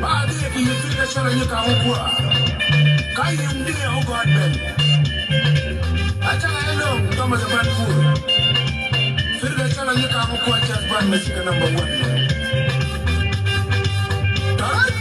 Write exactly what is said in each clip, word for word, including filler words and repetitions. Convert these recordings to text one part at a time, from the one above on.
Ba dee kɛ yɛ thir kɛ cɔl a nyi kaŋ kuäär. Ka yim dee ɛ wä gɔ̱a̱t ben. A cak ɛ lo̱ŋ Thomas ɛ ban kuur. Thir kɛ cɔl a nyi kaŋ kuäär, cak ban mɛ cikɛ number one. Tɔrɔ.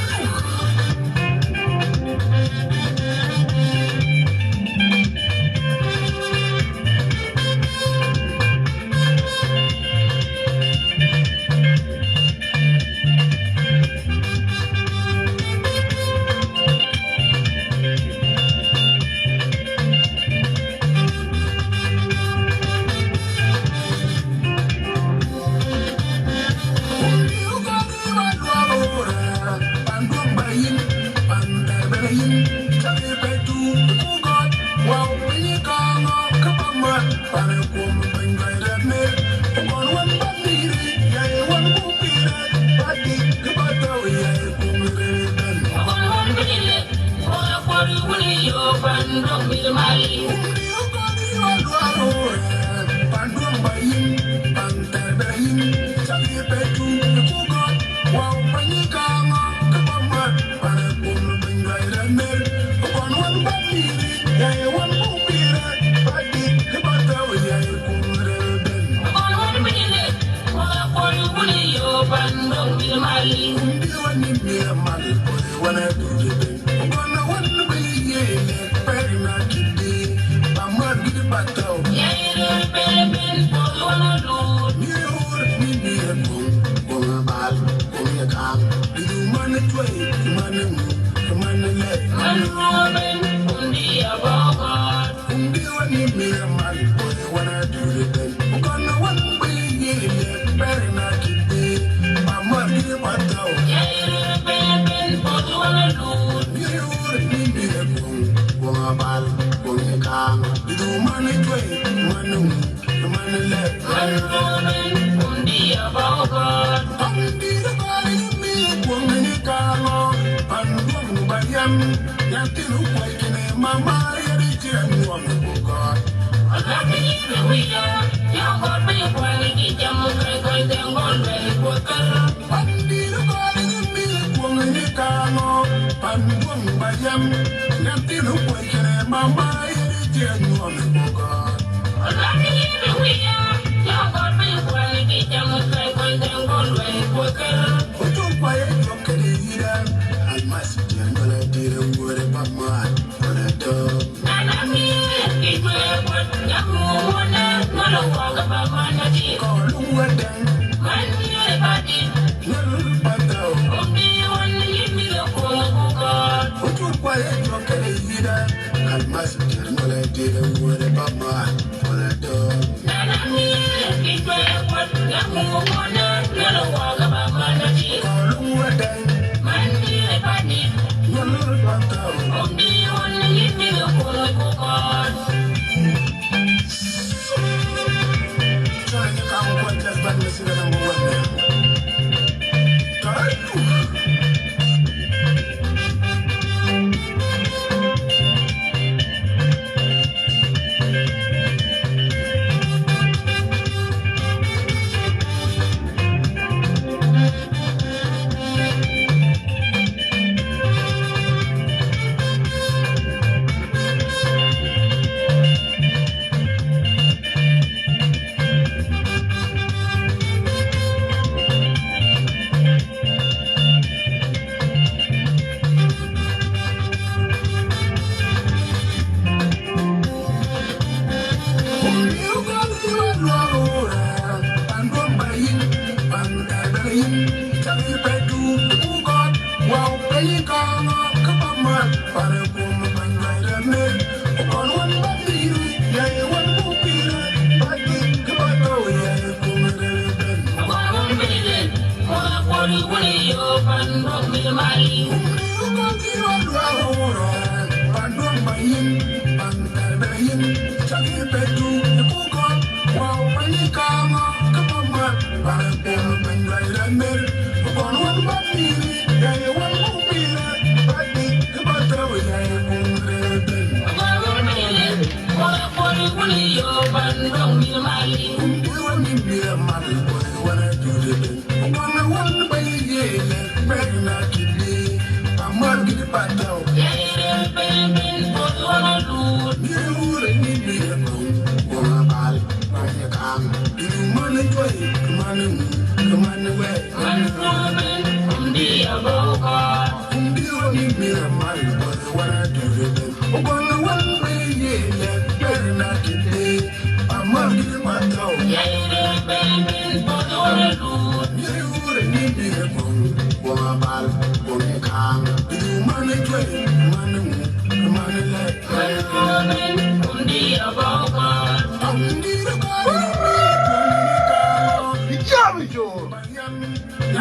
Jam i̱ cor.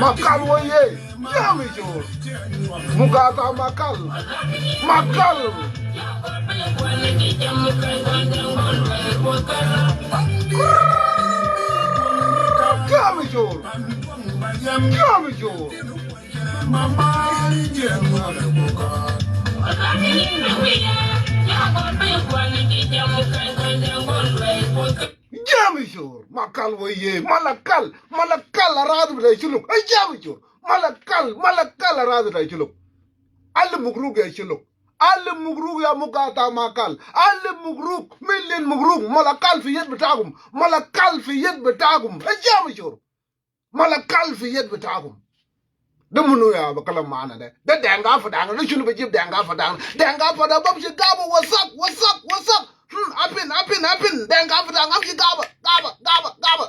Makal wä yee. Jam i̱ cor. Mugata Makal. Makal. Jam i̱ cor. Jam i̱ cor. Jam i̱ cor. Makal wä yee. Malakal. Malakal a rath bi dee ci luk. Ɛ jam i̱ cor. Malakal. Malakal a rath bi dee ci luk. Alif mugruk ya ci luk. Alif mugruk ya Mugata Makal. Alif mugruk. Million mugruk. Malakal fi yed bitakum. Malakal fi yed bitakum. Ɛ jam i̱ cor. Malakal fi yed bitakum. De munu ya bä kalam mana de. De Dɛŋ Gaa Padaŋ. De cunu bɛ jib Dɛŋ Gaa Padaŋ. Dɛŋ Gaa Padaŋ bä amshi Gaba wasak, wasak, wasak. Hmm, apin, apin, apin. Dɛŋ Gaa Padaŋ amshi Gaba, Gaba, Gaba, Gaba.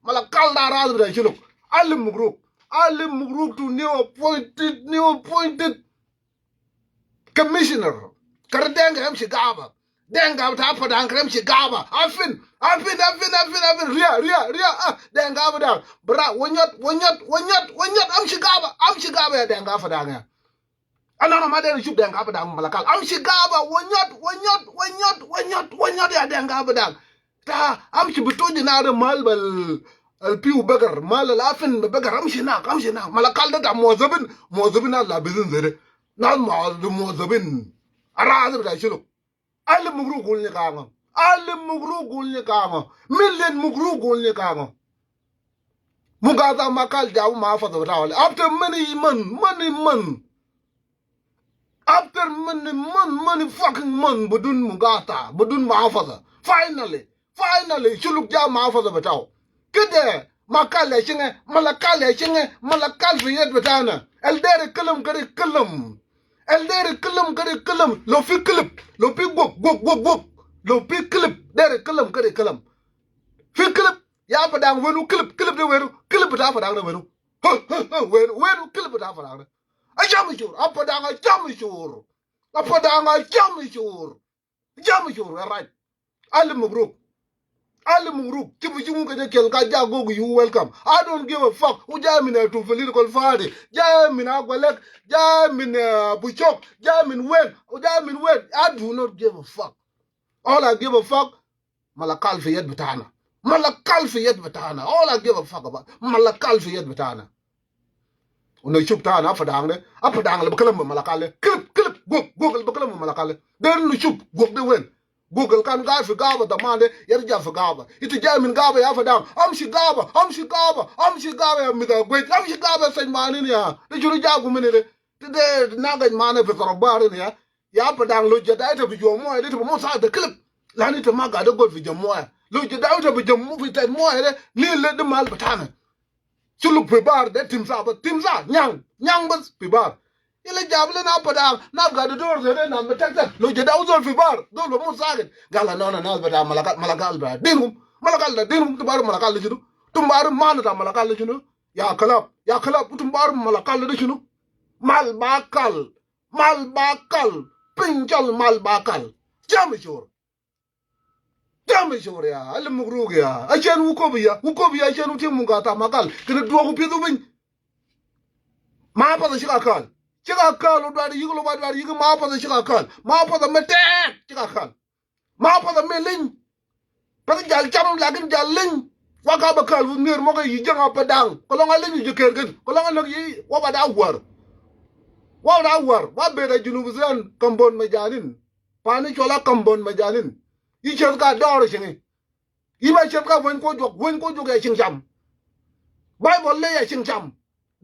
Malakal da rath bi dee ci luk. Alif mugruk. Alif mugruk to new appointed, new appointed commissioner. Kɛ ri Dɛŋ Gaa amshi Gaba. Dɛŋ Gaa ta Padaŋ kɛ ri amshi Gaba. Apin, apin, apin, apin, apin. Ria, ria, ria. Ah, Dɛŋ Gaa Padaŋ. Bra, wä nyɔt, wä nyɔt, wä nyɔt, wä nyɔt. Amshi Gaba, amshi Gaba ya Dɛŋ Gaa Padaŋ ya. Ana na ma deri cub Dɛŋ Gaa Padaŋ Malakal. Amshi Gaba, wä nyɔt, wä nyɔt, wä nyɔt, wä nyɔt, wä nyɔt ya Dɛŋ Gaa Padaŋ. Ta amshi bi tuji na de mal bal, al piu begar, mal al afin bi begar, amshi nak, amshi nak. Malakal de ta muwazabin, muwazabin na la bizin zede. Na muwazabin. Ara azab ta shilo. Alif mugruk gul ni kaŋo. Alif mugruk gul ni kaŋo. Million mugruk gul ni kaŋo. Mugata Makal jabu mahafada bita wale. After many month, many month. After many month, many fucking month, bidun Mugata, bidun mahafada. Finally, finally, shuluk ja mahafada bitao. Kede, Makal ya cinge, Malakal ya cinge, Malakal fi yed bitana. El deri kalam kede kalam. El deri kalam kede kalam. Lo fi clip, lo fi gok, gok, gok, gok. Lo fi clip, deri kalam kede kalam. Fi clip, ya Padaŋ wenu, clip, clip de wenu, clip bita Padaŋ de wenu. Huh, huh, huh, wenu, wenu, clip bita Padaŋ de. A jam i̱ cor, a Padaŋ a jam i̱ cor. A Padaŋ a jam i̱ cor. Jam i̱ cor, a right. Alif mugruk. Alif mugruk. Ci bi ci ŋu kɛ jɛ kɛl ka ja gok, you welcome. I don't give a fuck. U ja min a tu political party. Ja min a gwalek. Ja min a buchok. Ja min wen. U ja min wen. I do not give a fuck. All I give a fuck, Malakal fi yed bitana. Malakal fi yed bitana. All I give a fuck about, Malakal fi yed bitana. Una shub tana, a Padaŋ de. A Padaŋ le bikalam bi Malakal de. Clip, clip, gok, gok le bikalam bi Malakal de. De nu shub, gok de wen. Gok el kan gaid fi Gaba zaman de, yarja fi Gaba. Ita jai min Gaba ya Padaŋ. Amshi Gaba, amshi Gaba, amshi Gaba ya Mida Gwet. Amshi Gaba ya Sajmanin ya. De shunu jabu mini de. De, de nagaj mana fi tarabarin ya. Ya Padaŋ lo jada ita bi jua moya de, ita bi mut said de clip. Lani ita ma gade gol fi jam moya. Lo jada ita bi jam mu fi tet moya de, ni le de mal bitana. Shuluk fi bar de timsa bas, timsa, nyaŋ, nyaŋ bas fi bar. Ila jab le na Padaŋ, na gade dor de, de na metek de. Lo jada zol fi bar, zol bi mut said. Gal na na nas bita Malakal, Malakal bita dinum. Malakal da dinum, tum baru Malakal de shunu. Tum baru mana ta Malakal de shunu. Ya kalab, ya kalab, tum baru Malakal de shunu. Mal bakal. Mal bakal, pinjal mal bakal. Jam i̱ cor. Jam i̱ cor ya, alif mugruk ya. A cɛn wu kop ya, wu kop ya, a cɛn wu tiek Mugata Makal. Kɛn duɔk wu pieth wu piny. Ma path a cik a kal. Cik a kal, wu duat yik, lu ba duat yik, ma path a cik a kal. Ma path a mɛ tɛɛk, cik a kal. Ma path a mɛ leny. Path jal cam lakin jal leny. Wa ka ba kal wun mier mɔk yi jeng a Padaŋ. Kɔlɔŋ a leny yi jɛ ker ken. Kɔlɔŋ a näk yi wa ba da war. Wa da war. Wa beda Junub Sudan kambon majanin. Pani cuɔl a kambon majanin. Yi ceth ka dɔɔr cieŋi. Yi ba ceth ka weny ko juɔk, weny ko juɔk ya cieŋ cam. Baibol le ya cieŋ cam.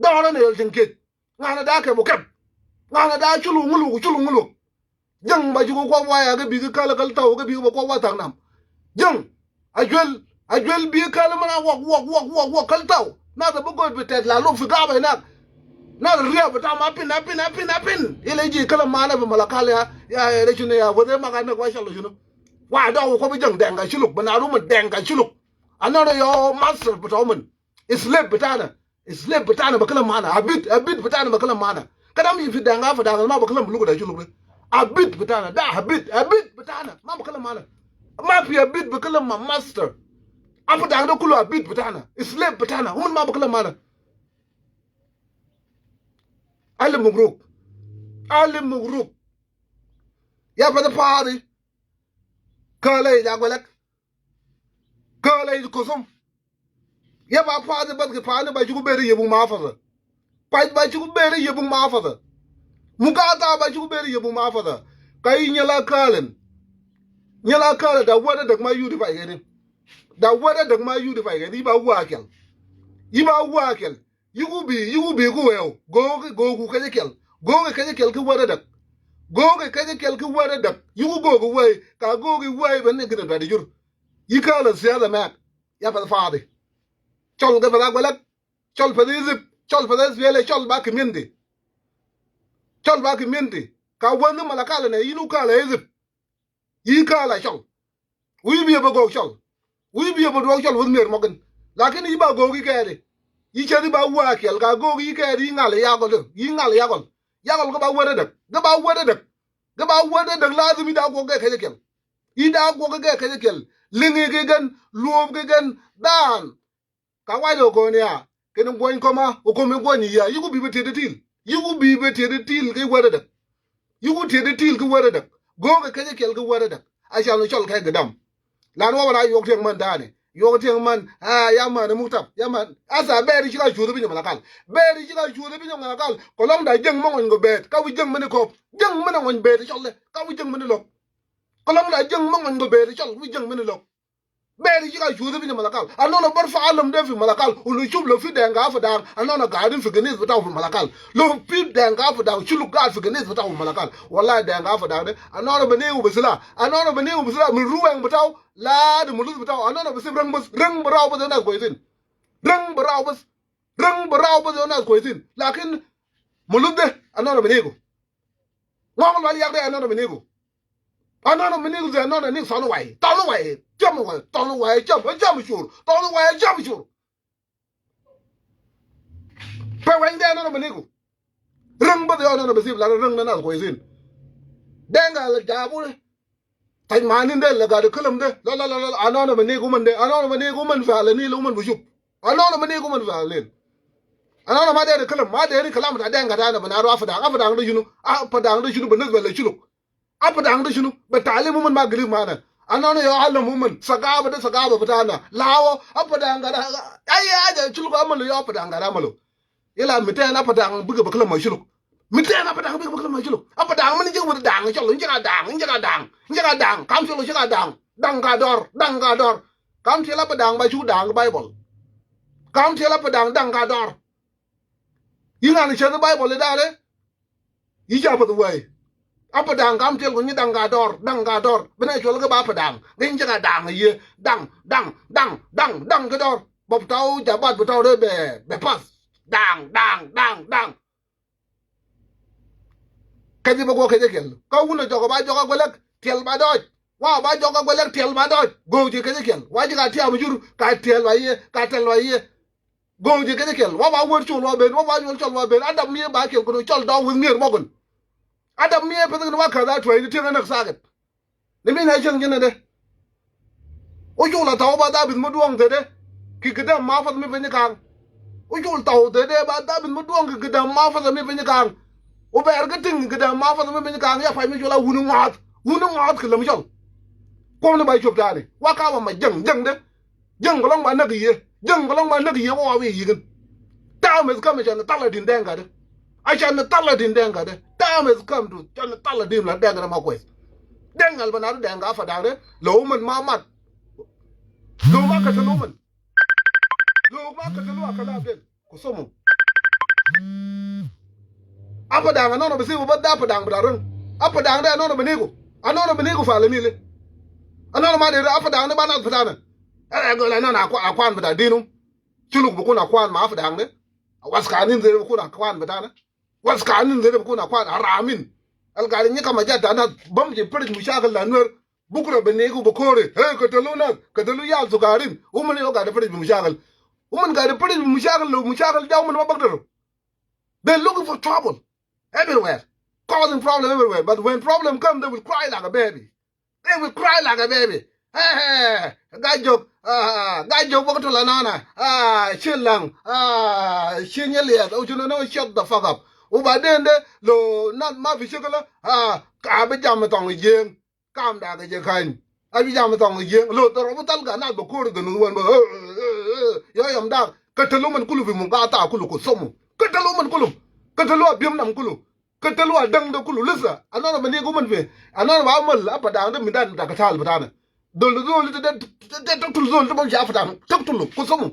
Dɔɔr ni yol cieŋ kiec. Ŋa̱n a daa kɛp ɔ kɛp. Ŋa̱n a daa culu ŋulu, culu ŋulu. Jäŋ ba ci ku kuɔk wa ya kä bik kä käl, käl thaw kä bik bä kuɔk wa tha̱a̱ŋ nam. Jäŋ a juel, a juel bik käl mɛn a wak, wak, wak, wak, wak, käl thaw. Nath a bi go̱o̱t bi tɛt la lop fi gaba inak. Nath a riap bi tam a pin, a pin, a pin, a pin. Ilɛ ji̱ käl a manɛ bi Malakal ya, ya, ya, rɛ cuni ya, wethe mak a näk wa cɔl cuni. Wa dɔk wä kuɔp bi jäŋ Dɛŋ ka culuk, bi na rum Dɛŋ ka culuk. Anɔnɔ yɔ master bi tɔmɛn. Slave bi tanɛ. Slave bi tanɛ bä kälä manɛ. Abit, abit bi tanɛ bä kälä manɛ. Kä dam yi fi Dɛŋ a fi Dɛŋ ma bä kälä muluk da culuk de. Abit bi tanɛ. Da abit, abit bi tanɛ. Ma bä kälä manɛ. Ma fi abit bä kälä ma master. A fi Dɛŋ de kulu abit bi tanɛ. Slave bi tanɛ. Umun ma bä kälä manɛ. Alif mubruk. Alif mubruk. Ya pɛth pa̱a̱thi. Kölɛ i̱ Jaguɛlɛk. Kölɛ i̱ Kothom. Yɛ ba pa̱a̱thi bäth kɛ pa̱a̱ni ba cuk ber i̱ yɛ buk ma fäthä. Pa̱a̱th ba cuk ber i̱ yɛ buk ma fäthä. Mukaatha ba cuk ber i̱ yɛ buk ma fäthä. Ka i̱ nyɛl a kölɛn. Nyɛl a kölɛ da wädä däk ma yut i̱ pay kɛn i̱. Da wädä däk ma yut i̱ pay kɛn i̱ ba wä a kɛl. I̱ ba wä a kɛl. Yiku bi, yiku bi ku wɛɛw. Go̱o̱ki, go̱o̱ku kecä kɛl. Go̱o̱ki kecä kɛl ki wät adäk. Go̱o̱ki kecä kɛl ki wät adäk. Yiku go̱o̱ki wee, ka go̱o̱ki wee ben ni gini dɔa̱di jur. Yi kääl a siasa mɛk. Ya pɛth pa̱a̱thi. Cɔl kɛ pɛth a guɛlɛk. Cɔl pɛth Idhip. Cɔl pɛth S P L A. Cɔl ba community. Cɔl ba community. Ka wäth ni Malakal nɛ yin wä kääl a Idhip. Yi kääl a cɔl. Wi̱i̱ bi yɛ bä gɔɔk cɔl. Wi̱i̱ bi yɛ bä duɔɔk cɔl weth mier mɔkin. Lakin yi ba gɔɔk yi kɛɛri. Yi cɛ di ba wä a kɛl ka gɔɔk yi kɛɛri yi ŋal yakɔl di. Yi ŋal yakɔl. Yakɔl gɛ ba wä dädäk. Gɛ ba wä dädäk. Gɛ ba wä dädäk lazim yi da guɔk gɛ kɛcɛ kɛl. Yi da guɔk gɛ kɛcɛ kɛl. Liŋi kɛ gɛn. Luɔp kɛ gɛn. Daan. Ka wac ɛ kɔn ya kɛn guɔny kɔma ɛ kɔmi guɔny ya. Yiku bi bɛ tiet itil. Yiku bi bɛ tiet itil ki wɛr idäk. Yiku tiet itil ki wɛr idäk. Go̱o̱k ɛ kecä kiɛl ki wɛr idäk. A can cɔl kɛ gidam. Lan wä wala yuɔk tiɛŋ man da̱a̱ni. Yuɔk tiɛŋ man. A ya man ɛ muktab. Ya man. Asa bɛɛri ci ka cuuth pi nyɛ Malakal. Bɛɛri ci ka cuuth pi nyɛ Malakal. Kɔlɔŋ da jäŋ mä ŋuɔny kɔ bɛɛt. Ka wi̱c jäŋ mini kɔp. Jäŋ mini ŋuɔny bɛɛt cɔl dɛ. Ka wi̱c jäŋ mini lɔk. Kɔlɔŋ da jäŋ mä ŋuɔny kɔ bɛɛt cɔl. Wi̱c jäŋ mini lɔk. Bɛɛri ci ka cuuth pi nyɛ Malakal. Anɔnɔ bär fa alam de fi Malakal. Ulu cub lo fi Dɛŋ ka fi Dɛŋ. Anɔnɔ gaadin fi ganis bitau fi Malakal. Lo fi Dɛŋ ka fi Dɛŋ. Culuk gaad fi ganis bitau fi Malakal. Wallahi Dɛŋ ka fi Dɛŋ de. Anɔnɔ bɛ niu bi sila. Anɔnɔ bɛ niu bi sila. Min ruwɛŋ bitau. Laadi mulus bitau. Anɔnɔ bi sip reŋ bas. Reŋ bi rau bas nas kwesin. Reŋ bi rau bas. Reŋ bi rau bas nas kwesin. Lakin mulus de. Anɔnɔ bɛ niu. Ŋɔk lual yak de anɔnɔ mi niku. Anɔnɔ mi niku ze anɔnɔ nik thɔn wai. Thɔn wai. Jam wai. Thɔn wai. Jam. Jam cur. Thɔn wai. Jam cur. Pɛ wɛny de anɔnɔ mi niku. Reŋ bä de anɔnɔ mi sip la reŋ na nas kwesin. Denga la jabu de. Tac manin de la gadi kelam de. La la la la anɔnɔ mi niku man de. Anɔnɔ mi niku man fɛ ala ni lu man bi cup. Anɔnɔ mi niku man fɛ ala ni. Anɔnɔ ma deri kelam, ma deri kelam ta Denga ta na bana ro Apadaŋ, Apadaŋ de shunu, Apadaŋ de shunu بالنسبة لشuluk. Apadaŋ de shunu, bɛ talim uman ma gilif mana. Anɔnɔ yɔ alam uman, sagaba de sagaba bitana. Lawo, Apadaŋ gada, ay, ay, ay, shuluk amalu yɔ Apadaŋ gada amalu. Ila miten Apadaŋ bigɛ bɛ kelam ma shuluk. Miten Apadaŋ bigɛ bɛ kelam ma shuluk. Apadaŋ mani jɛ wur daŋ, shuluk, jɛ ka daŋ, jɛ ka daŋ, jɛ ka daŋ. Kam shuluk, jɛ ka daŋ. Daŋ ka dɔr, daŋ ka dɔr. Kam tiel Apadaŋ ba shuk daŋ Bible. Kam tiel Apadaŋ daŋ ka dɔr. Yi ŋan cɛ Bible i dale. Yi ca path wai. Apadaŋ kam tiɛl ku nyi daŋ ka dɔr, daŋ ka dɔr. Bi nɛ cuɔl kɛ ba Apadaŋ. Gɛ nyi cɛ ka daŋ a yie. Daŋ, daŋ, daŋ, daŋ, daŋ kɛ dɔr. Bɔp tɔw jabat bi tɔw dee bɛ, bɛ path. Daŋ, daŋ, daŋ, daŋ. Kɛ ji bɛ guɔ kɛ jɛ kiɛl. Kä wun a jɔk a ba jɔk a guɛlɛk tiɛl ba dɔɔc. Wa ba jɔk a guɛlɛk tiɛl ba dɔɔc. Go̱o̱k ji kɛ jɛ kiɛl. Wa ji ka tiam jur ka tiɛl ba yie, ka tiɛl ba yie. Go̱o̱k ji̱ kecä kiɛl wa ba wär col wa ben, wa ba wär col wa ben. Adam miɛ ba kiɛl kɛ ni cɔl dɔɔk wi̱th mier mɔkun. Adam miɛ peth kɛ ni wa ka̱th a tuɛɛni tiɛŋ ɛ näk thaakɛt. Ni mi na cäŋ ji̱n ɛ dee. Wä col a thaw ba dhabith mi duɔ̱ŋ thedɛ. Ki kɛ däm ma path mi piny ka̱a̱ŋ. Wä col thaw thedɛ ba dhabith mi duɔ̱ŋ ki kɛ däm ma path mi piny ka̱a̱ŋ. Wä bɛɛr kä tiŋ ki kɛ däm ma path mi piny ka̱a̱ŋ ya pac mi col a wuni ŋɔath. Wuni ŋɔath kɛ läm cɔl. Kuɔmni ba cop ta̱a̱ni wa ka̱a̱m a ma jäŋ jäŋ dee. Jäŋ kɛ lɔ̱ŋ ba näk yɛ. Jäŋ kɛ lɔ̱ŋ ba näk yɛ wä wä wi̱i̱ yi̱kɛn. Time is coming cɛ ni thal a di̱n Dɛŋ gatdä. A cɛ ni thal a di̱n Dɛŋ gatdä. Time is come to cɛ ni thal a di̱n la Dɛŋ gatdä ma kuɛth. Dɛŋ gal bɛ na di Dɛŋ gat Apadaŋ dɛ. Lo̱w mɛn ma mat. Lo̱w ma kɛ te lo̱w mɛn. Lo̱w ma kɛ te lo̱w a kɛ la ben. Ku somo. Apadaŋ anɔnɔ bɛ thil bä dee Apadaŋ bɛ da̱r ɣän. Apadaŋ dee anɔnɔ bɛ neku. Anɔnɔ bɛ neku fi Ala Nil. Anɔnɔ ma dee Apadaŋ dee ba nath bɛ ta̱nɛ. Ɛ gɔl anɔnɔ a kuan bɛ da̱r dinum. Culuk bɛ kun a kuan ma Apadaŋ dee. Waskanin dee bɛ kun a kuan bɛ ta̱nɛ. Waskanin dee bɛ kun a kuan a ramin. Al gari nyika ma jata nath bam ji piric mushakil la Nuer. Bukra bɛ neku bɛ kore. Hey, katalu nath, katalu yal sugarin. Uman yau gari piric bi mushakil. Uman gari piric bi mushakil, lo mushakil ja uman ma bagdar. They're looking for trouble everywhere, causing problem everywhere. But when problem come, they will cry like a baby. They will cry like a baby. Hey, hey, Gajok, ah, Gajok, bok to la nana, ah, Chilang, ah, Chinyalias. Oh, you know, shut the fuck up. Uba dende lo na ma fi shikala, ah, ka bi jam tong jeng. Kam da kɛ jɛ kany. A bi jam thɔŋ jiɛŋ lo tɔrɔ bi thal ga na bɛ ko̱r gɛ nuth wän bä. Yɔ yɔm da kɛ tɛlu mɛn kulu bi mu ga tha kulu ku somu. Kɛ tɛlu mɛn kulu. Kɛ tɛlu a biɛm nam kulu. Kɛ tɛlu a däŋ dɛ kulu lisa. A nɔnɔ bɛ ni ku mɛn bi. A nɔnɔ ba mäl a pa daŋ dɛ mi dan da kɛ thal bi tanɛ. Dhol dhol te te te tul dhol te bä ca pa daŋ tek tul ku somu.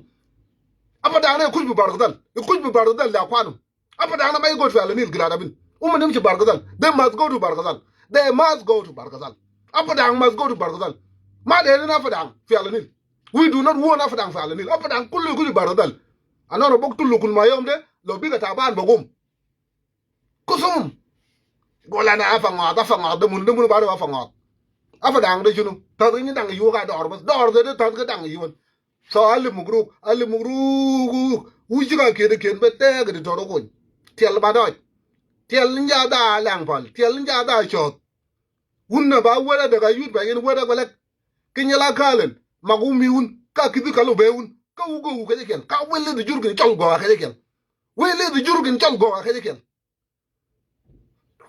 A pa daŋ dɛ kuc bi bar kɛ thal. Kuc bi bar kɛ thal da kuanum. Apadaŋ na ma igot fi Ala Nil gilada bin. Uman nimshi Bargazal. They must go to Bargazal. They must go to Bargazal. Apadaŋ must go to Bargazal. Ma deri na Apadaŋ fi Ala Nil. We do not want Apadaŋ fi Ala Nil. Apadaŋ kullu kuji Bargazal. Anɔnɔ bok tulu kul ma yom de lo biga taban bagum. Kusum. Gola na Afa Ŋɔth, Afa Ŋɔth de mun, de mun bari Afa Ŋɔth. Apadaŋ de shunu. Tath ni daŋ yuwa ka dɔr bas. Dɔr de de tath ke daŋ yuwan. So alif mugruk, alif mugruk. Wuci ka kiet kiet bä tɛɛk di tɔr kony. Tiɛl ba dɔc. Tiɛl ni ja da laŋ pal. Tiɛl ni ja da cɔth. Wun na ba wälä däk a yut ba yen wälä gɔlɛk. Ki nyɛ la kalen. Mak wu mi wun. Ka kithi ka lo bɛ wun. Ka wu gɔw kɛ jɛ kiɛl. Ka weli di jur kin cɔl gɔw a kɛ jɛ kiɛl. Weli di jur kin cɔl gɔw a kɛ jɛ kiɛl.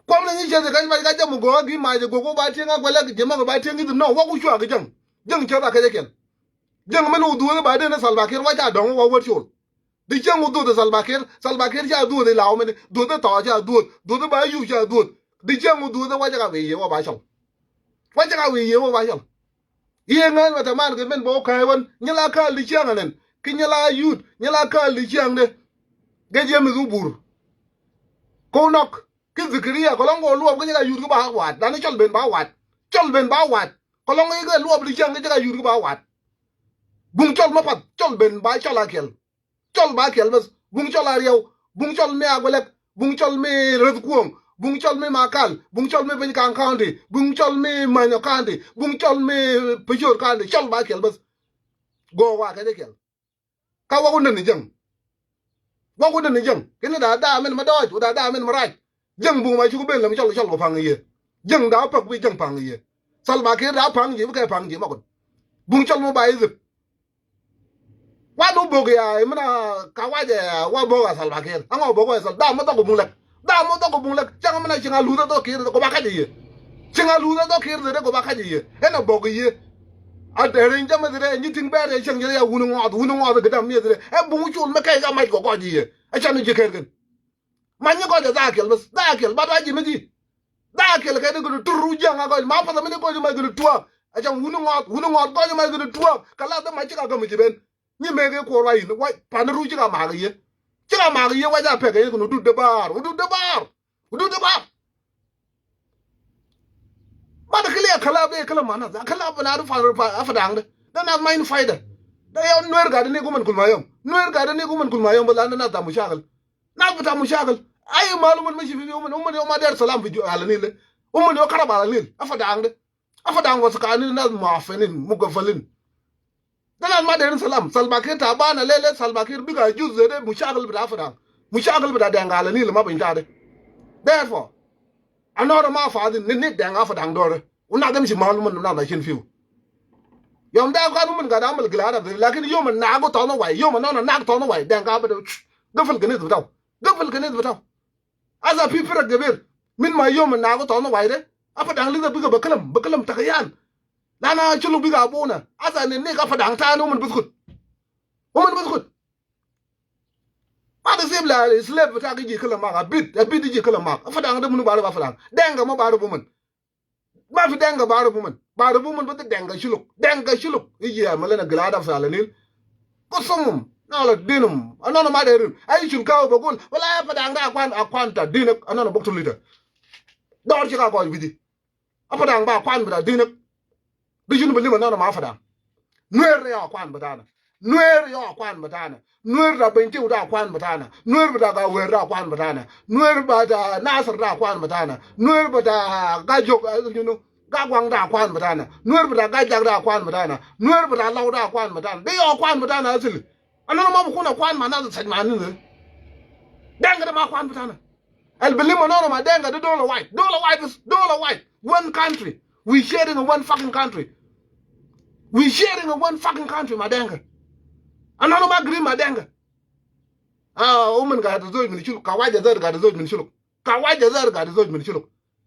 Kuɔm ni nyi cɛ ti kany mac ka jam gɔɔ a gi mac gɔɔ ba tieŋ a guɛlɛ ki jɛ mak ba tieŋ ithi nɔ wak ku cua ki jäŋ. Jäŋ cɛ ba kɛ jɛ kiɛl. Jäŋ mɛn wu dhuoth ba den ni Salva Kiir wa ca dɔŋ wa wät col. Di cieŋ wu dhuoth Salva Kiir, Salva Kiir ca dhuoth i law mɛn dhuoth i thɔɔ ca dhuoth, dhuoth i ba yuc ca dhuoth. Di cieŋ wu dhuoth wa ca ka wi̱i̱ yie wa ba cɔl. Wa ca ka wi̱i̱ yie wa ba cɔl. Iye ŋäth ma tɛman kɛ min bä wä kääc wän nyi la kääl di ciaŋ anɛn ki nyi la yut nyi la kääl di ciaŋ de. Gɛ jiɛ mi dhuk bur. Ko nɔk ki Zakaria kɔlɔŋ kɔ luɔp ki jɛ ka yut ki ba wat dan cɔl ben ba wat. Cɔl ben ba wat kɔlɔŋ ikä luɔp di ciaŋ ki jɛ ka yut ki ba wat. Buŋ cɔl ma path cɔl ben ba cɔl a kiɛl. Cɔl ba kiɛl bäth. Buŋ cɔl Ariɛw. Buŋ cɔl mi Agwelɛk. Buŋ cɔl mi Räth Kuɔŋ. Buŋ cɔl mi Makal. Buŋ cɔl mi Piny Kaŋ County. Buŋ cɔl mi Manyɔ County. Buŋ cɔl mi Pecor County. Cɔl ba kiɛl bäth. Gɔɔ wa kɛ jɛ kiɛl. Ka wä ku nän ni jäŋ. Wä ku nän ni jäŋ. Kini da da min ma dɔɔc, da da min ma rac. Jäŋ buŋ ma cuk ben lɛ mi cɔl cɔl kɛ paŋ yie. Jäŋ da pak bi jäŋ paŋ yie. Salva Kiir da paŋ yie bi kɛ paŋ yie ma kun. Buŋ cɔl mi ba yie dhip. Wa nu bok ya, mina ka wajɛ wa bok a Salva Kiir. Aŋɔ bok wa Salva. Da mi dhɔk buŋ lɛk. Da mi dhɔk buŋ lɛk. Cäŋ mina ciŋ a luthä dhɔk Kiir dhɔk ba kac yie. Ciŋ a luthä dhɔk Kiir dhɔk ba kac yie. Ɛn a bok yie. A deri jamɛ dhire nyi tiŋ bɛɛr ya cäŋ jɛ ya wuni ŋɔth, wuni ŋɔth gidam mi dhire. Ɛ buŋ cul mi kɛc ka mac kɔ kɔc yie. Ɛ can ni ji̱ kɛr kɛn. Ma nyi gɔjɛ dhaa kiɛl bäth, dhaa kiɛl, bat wa ji̱ mi ji̱. Dhaa kiɛl kɛ ni gɔjɛ tur ru jiaŋ a gɔjɛ, ma path mi ni gɔjɛ ma gɔjɛ tuaak. A cam wuni ŋɔth, wuni ŋɔth gɔjɛ ma gɔjɛ tuaak. Kɛ la dhi ma ci ka gäm ji̱ ben. Nyi mëë kɛ kuɔr wa yin, wa pan ru ci ka maak yie. Ci ka maak yie wa ja pɛk yie kɛ ni dut de baar, wa dut de baar, wa dut de baar. Bat kili a kala be kala mana, kala bana ru fa, fa, fa dang de. Da na main faida. Da yau Nuer ga de ni guman kul ma yom. Nuer ga de ni guman kul ma yom, bala na ta mushakil. Na bita mushakil. Ay malu man mashi fi, fi, uman, uman yau ma der salam fi ju, Ala Nil. Uman yau karab Ala Nil. Afa dang de. Afa dang wasu kanin nas muafinin, mugafalin. Da nas ma derin salam. Salva Kiir taban lele, Salva Kiir biga juz de, de mushakil bita Afa dang. Mushakil bita dang Ala Nil ma bin ta de. Therefore, anɔrɔ ma fadin ni, ni dang Afa dang dore. Una dem shi malu man na ba shin fiu. Yom da kanu man gada amal gilada de, lakin yom na go tono wai, yom na na na tono wai, dang ga bada. Gafil ganis bitaw. Gafil ganis bitaw. Asa fi firak kebir. Min ma yom na go tono wai de. Afa dang lisa biga bakalam, bakalam takayan. Lana chulu biga abuna. Asa ne ne Afa dang tani uman biskut. Uman biskut. Ma da sib la slave ta ga ji kala ma, a bit, a bit ji kala ma. Afa dang da munu ba da Afa dang. Denga ma ba da buman. Ma fi denga ba da buman. Ba da buman ba da denga shuluk. Denga shuluk. Iji ya malana gilada fi Ala Nil. Kusumum. Nɔnɔ la dinum. Anɔnɔ ma dee rin. Ay cul kaw ba gul. Wala Padaŋ da kwan, a kwan ta dinek. Anɔnɔ bok tu lita. Dɔr ci ka gɔc withi. A Padaŋ ba kwan bita dinek. Di cun bi lim anɔnɔ ma Padaŋ. Nuer yɔ kwan bitana. Nuer yɔ kwan bitana. Nuer da Bentiu da kwan bitana. Nuer bita Gawer da kwan bitana. Nuer bita Nasir da kwan bitana. Nuer bita Gajok, eh, you know, Gagwaŋ da kwan bitana. Nuer bita Gajak da kwan bitana. Nuer bita Lau da kwan bitana. Di yɔ kwan bitana asili. Anɔnɔ ma bukun a kwan ma nas saj ma nini. Dɛŋ kɛ di ma kwan bitana. Al bi lim anɔnɔ ma Dɛŋ kɛ di dola white. Dola white is dola white. One country. We sharing a one fucking country. We sharing a one fucking country ma Dɛŋ kɛ. Anɔnɔ ma green ma Dɛŋ kɛ. Ah, umin gat zoj min shuluk. Kawaja zoj gat zoj min shuluk. Kawaja zar gat zoj min shuluk.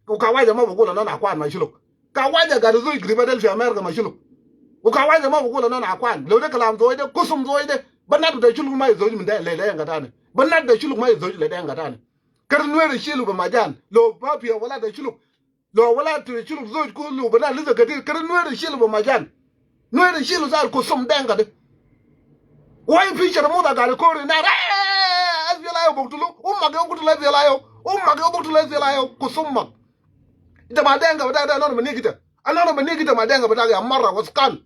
U kawaja ma bugul anɔnɔ a kwan ma shuluk. Kawaja gat zoj griba del fi America ma shuluk. U kawaja ma bugul anɔnɔ a kwan. Lo de kalam zoj de, kusum zoj de. Banat de shuluk ma zoj min de le, le ŋa tani. Banat de shuluk ma zoj le de ŋa tani. Kar Nuer shilu ba majan. Lo ba pia wala de shuluk. Lo wala te shuluk zoj kulu banat lisa katir. Kar Nuer shilu ba majan. Nuer shilu zar kusum Dɛŋ kɛ di. Wai fi Sharmuta gari kori na, eh, S P L A O buktulu. Ummak yau buktulu S P L A O. Ummak yau buktulu S P L A O. Kusummak. Ita ma Dɛŋ kɛ bita da anɔnɔ ma ni kita. Anɔnɔ ma ni kita ma Dɛŋ kɛ bita ya mara waskan.